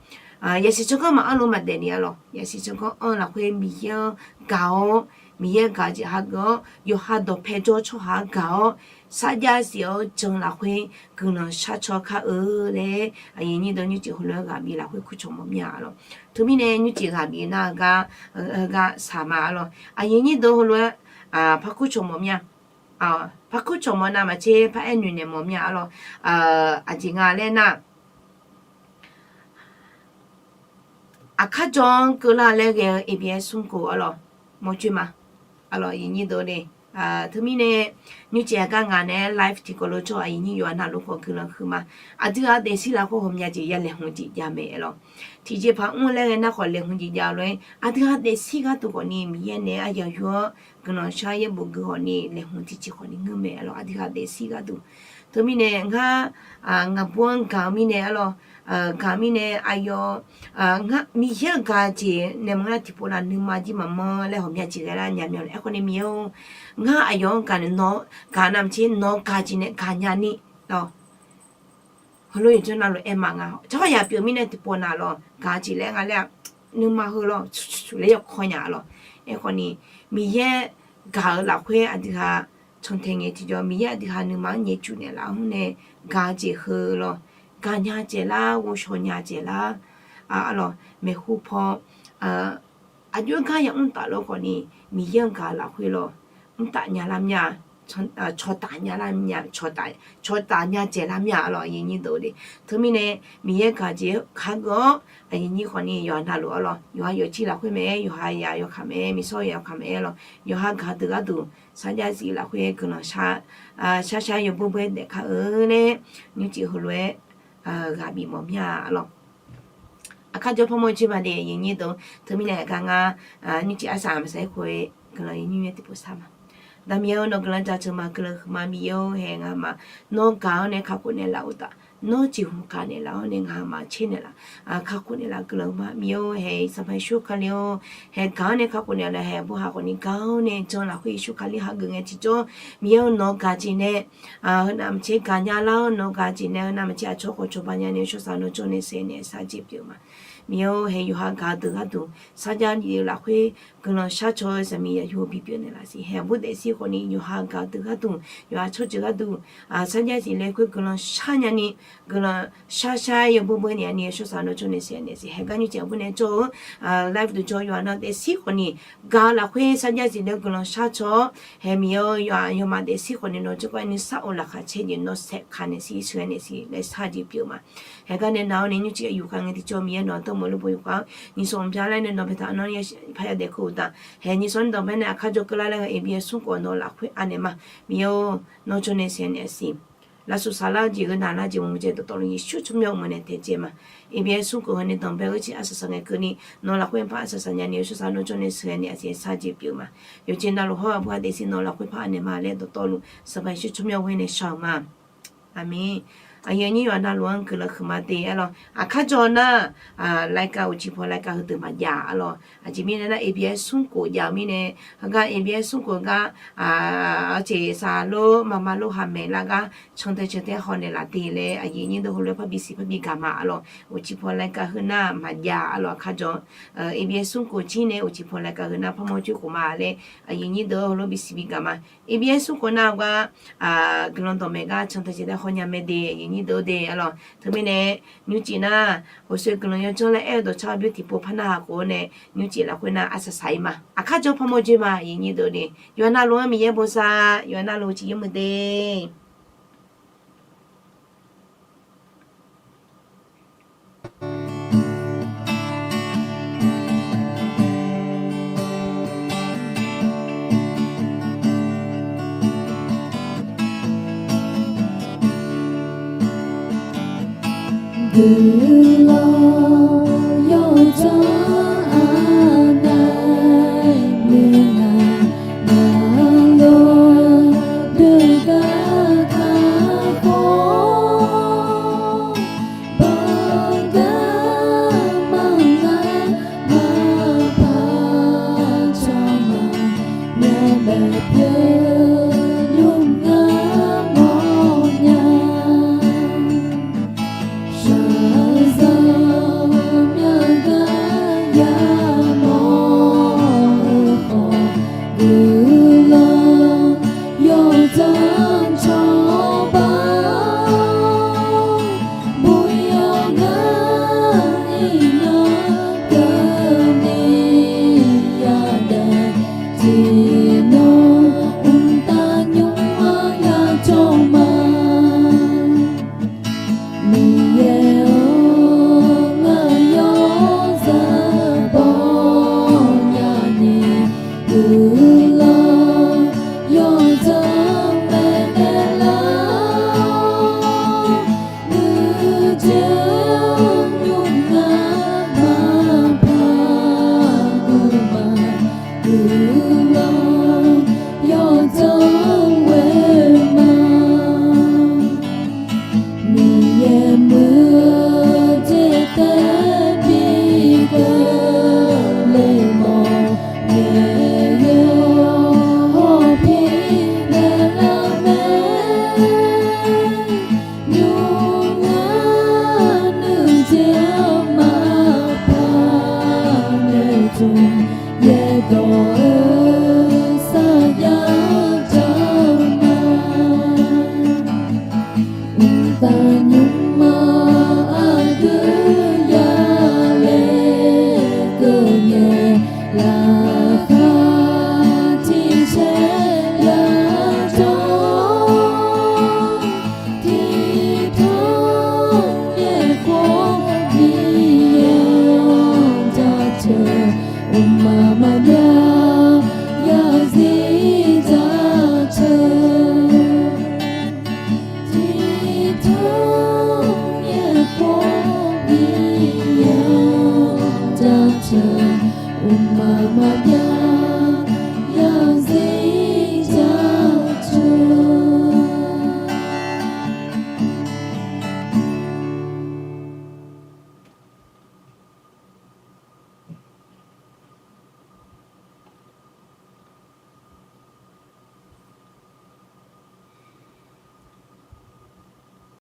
Yaqsiq tsawrganr maqanr lof maqdaef ni arlawq. Yaqsiq tsawrganr anr lafkhoer Miqyaer-anr gaq-awr, Miqyaer-anr gaq jeq hageuf-awr, yawqha dawqpae jawr tsawrhaq-anr gaq-awr, sarjax siq-awr jan lafkhoer guiqlanq shar caw kar-eu laer aqyuif nyir deuq nymrcif heulof-aer ghaq bif lafkhoer kurcawq mawf mir-a arlawq. Teumirnae nymrcif ghaq bif nar-eu gar, heugar saq ma arlawq. Aqyuif nyir deuq heulof-aer par kurcawq mawf mir-a. Par kurcawq mawf navmaqtser par aer noeqnaeq mawf mir-a arlawq. Aqjeq nga laer nar, aqkar jawr-anr keuvlar laer ghae-eu Eqbiaer smrkof arlawq, mawrcoer ma. Arlawq aqyuif nyir deuq le. Teumirnae nymrcif aqgar ngaq naeq-aer live tiqkawv lof-aer jawr aqyuif nyir yawqha navluf khawf guiqlanq huiqma. Aqdui-aq daefsir lafkhoer ghawqmya jeq ya laeqhmq jeq jav mae arlawq. Tiqjeqpaq mr laer ghae nar khawf laeqhmq jeq jav-eu lof-aer, aqdui-aq daefsir gharduq khawfni Miqyaer naeq-aer aqyawf yur-awr guiqlanq shar yaerbof gui khawfni laeqhmq tiqjeq khawfni ngeur mae arlawq. Aqdui-aq daefsir gharduq. Teumirnae ngar, ngaqbur-anr gaq-eu mirnae arlawq, gaq-eu mirnae aqyawf, ngar Miqyaer-euq gaq jeq nae maqngeur nar tiqpov nav nuima jir maqmanr laer ghawqmya jeq ghae lar nya mya laer aerkhawfni Miqyaer-or, ngar aqyawf-anr gaq nae nawq-anr gaq navmaqtser nawq-eu gaq jeq nae gaqnya ni lawq. Heulof yawqjawr navluf aer ma nga. Tsawrhaqzaq pyeuf mirnae tiqpov nav lawq gaq jeq laer nga laer-aq, nuima heu lawq, laer yawkawr nya lawq. Aerkhawfni Miqyaer gaq-eu lafkhoer aqdui-ha cantae ngae tiqjawr Miqyaer aqdui-ha nuima-anr nyaef cuf naeqlaf-anr nae gaq-eu jeq heu lawq. Gaqnya jaeqlar, ghovshaw nya jaeqlar, arlawq maeqhu paw aqjox-aer gar ya mr taf lof khawfni Miqyaer-anr gaq-eu lafkhoer lawq, mr taf nya lar mya, cawtaf nya lar mya, cawtaf nya jaeqlar mya arlawq aqyuif nyir deuq le. Teumirnae Miqyaer gaq jeq kar geuf-awr aqyuif nyir khawfni yawqha navluf arlawq, yawqha yawqjir lafkhoer mae-aer, yawqha ya yawkaq mae-aer, miqsawr ya yawkaq mae-aer lawq, yawqha gaq deuq gharduq sarjax zif lafkhoer guiqlanq shar, shar shar yawbui bui-aer daef kar-eu laer nymrcif heulof-aer ghaq bif mawf mir-a arlawq. Aqkar jawr par mawr jir ma de aqyuif nyir deuq. Teumirnae aqgar ngar nymrcif arsaq maqsaq-aer khof-aer guiqlanq yawnyir nyaer tiqpov sar ma. Daq Miqyaer-or, nawq guiqlanq jaceuq ma, guiqlanq huiqma Miqyaer-or, haeq ngamaf nawr gaq-awr nae kakhof naeqlaf-eu uqtaf, nawr jeqhmq gaq naeqlaf-awr nae ngamaf tser naeqlaf, kakhof naeqlaf guiqlanq ma Miqyaer-or, haeq Sanqpaq Yeqsur Kali-or, haeq gaq-awr nae kakhof naeqlaf, haeq aqburhaq khawfni gaq-awr nae jan lafkhoer Yeqsur Kali hageuf ngae tiqjawr Miqyaer-or, nawq gaq jeq nae heunav maqtser gaqnya lar-awr, nawq gaq jeq nae heunav maqtser aqcawq khawf cawba nyani-eu shawrsaq nawr jawr nae saev naeq sar jeq pyeuf ma. Miqyaer-or, haeq yawqha gaq deuq gharduq sarjax zif-eu lafkhoer guiqlanq shar caw-eu zaqmiq yaqyo bipyeuf naeqlaf siq. Haeq aqbur daefzir khawfni yawqha gaq deuq gharduq, yawqha tsawrjeuq gharduq sarjax zif lafkhoer guiqlanq shar nyani, guiqlanq shar shar-aer yawbui bui naeq-a ni-eu shawrsaq nawr jawr nae saev naeq siq. Haeq gar nymrcif aqbur nae jawr-eu live deuq jawr yawqha nar daefzir khawfni gaq-eu lafkhoer sarjax zif lafkhoer guiqlanq shar caw-awr, haeq Miqyaer-or, yawqha yawma daefzir khawfni nawr jawrgar nuisar of laqkhaq caer jeq nawr saeq ka naeq siq, sheuqghae naeq siq laer sar jeq pyeuf ma. Haeq gar nae nav-awr nae nymrcif yufkhav ngae tiqjawr Miqyaer nawq-anr tawr mawf lor bo yufkhav-awr nyiq sanq bya laer nae nawq baetaq-anr nawr parya daef keuv uqtaf, haeq nyiq sanq-anr danqbae nae aqkar jawr keuvlar laer ghae Eqbiaer smrkhof-awr nawq lafkhoer anaeq ma. Miqyaer-or, nawr jawr nae saeq naeq siq. Lafsawq saqlar-eu jeq-eu naqlar jeq maqmuiq jae dawqtawvluf Yeqsur tsawrmyanr meuq nae taejae ma. Eqbiaer smrkhof heu nae danqbae-eu gheu tser arsaq saq ngae keuvni nawq lafkhoer par arsaq saq nyani-eu shawrsaq nawr jawr nae sheuqghae nae aqsiq sar jeq pyeuf ma. Yawqjeq navluf hawr aqbur-a daefzir nawq lafkhoer par anaeq ma laer dawqtawvluf Sanqpaq Yeqsur tsawrmyanr ghoer nae shar-euq ma. Aqmeq. Aqyuif aqnyir yawqha navluf-anr guiqlanq huiqma de arlawq. Aqkar jawr nar, laer kav uqcif paw laer kav heudeuq maqjav arlawq. Aqjeq mirnae nar Eqbiaer smrkhof jav-eu mirnae, heugar Eqbiaer smrkhof gar, aqjeq saqlor maqma lor haq maeq lar gar can tae can tae haw naeqlaf de laer aqyuif aqnyir deuq heulof-aer par bisiq par bi gaq ma arlawq. Uqcif paw laer kav heu nar maqjav arlawq. Aqkar jawr, Eqbiaer smrkhof jir nae uqcif paw laer kav heu nar par mawr jir khof ma laer aqyuif aqnyir deuq heulof bisiq bi gaq ma. Eqbiaer smrkhof nar-eu gar guiqlanq dawqmaeq gar can tae can tae haw nya mae de aqyuif aqnyir deuq de arlawq. Teumirnae nymrcif nar, ghawqshoeq guiqlanq yawdzanr laer aer-eu dawqcar-eu bymr tiqpov par narhaq khof-awr nae nymrcif lafkhoer nar arsaq saq-ir ma. Aqkar jawr par mawr jir ma aqyuif aqnyir deuq de. Yawqha navluf-anr Miqyaer bosav, yawqha navluf uqcif yawmuiq de. Guiqlanq yawdzanr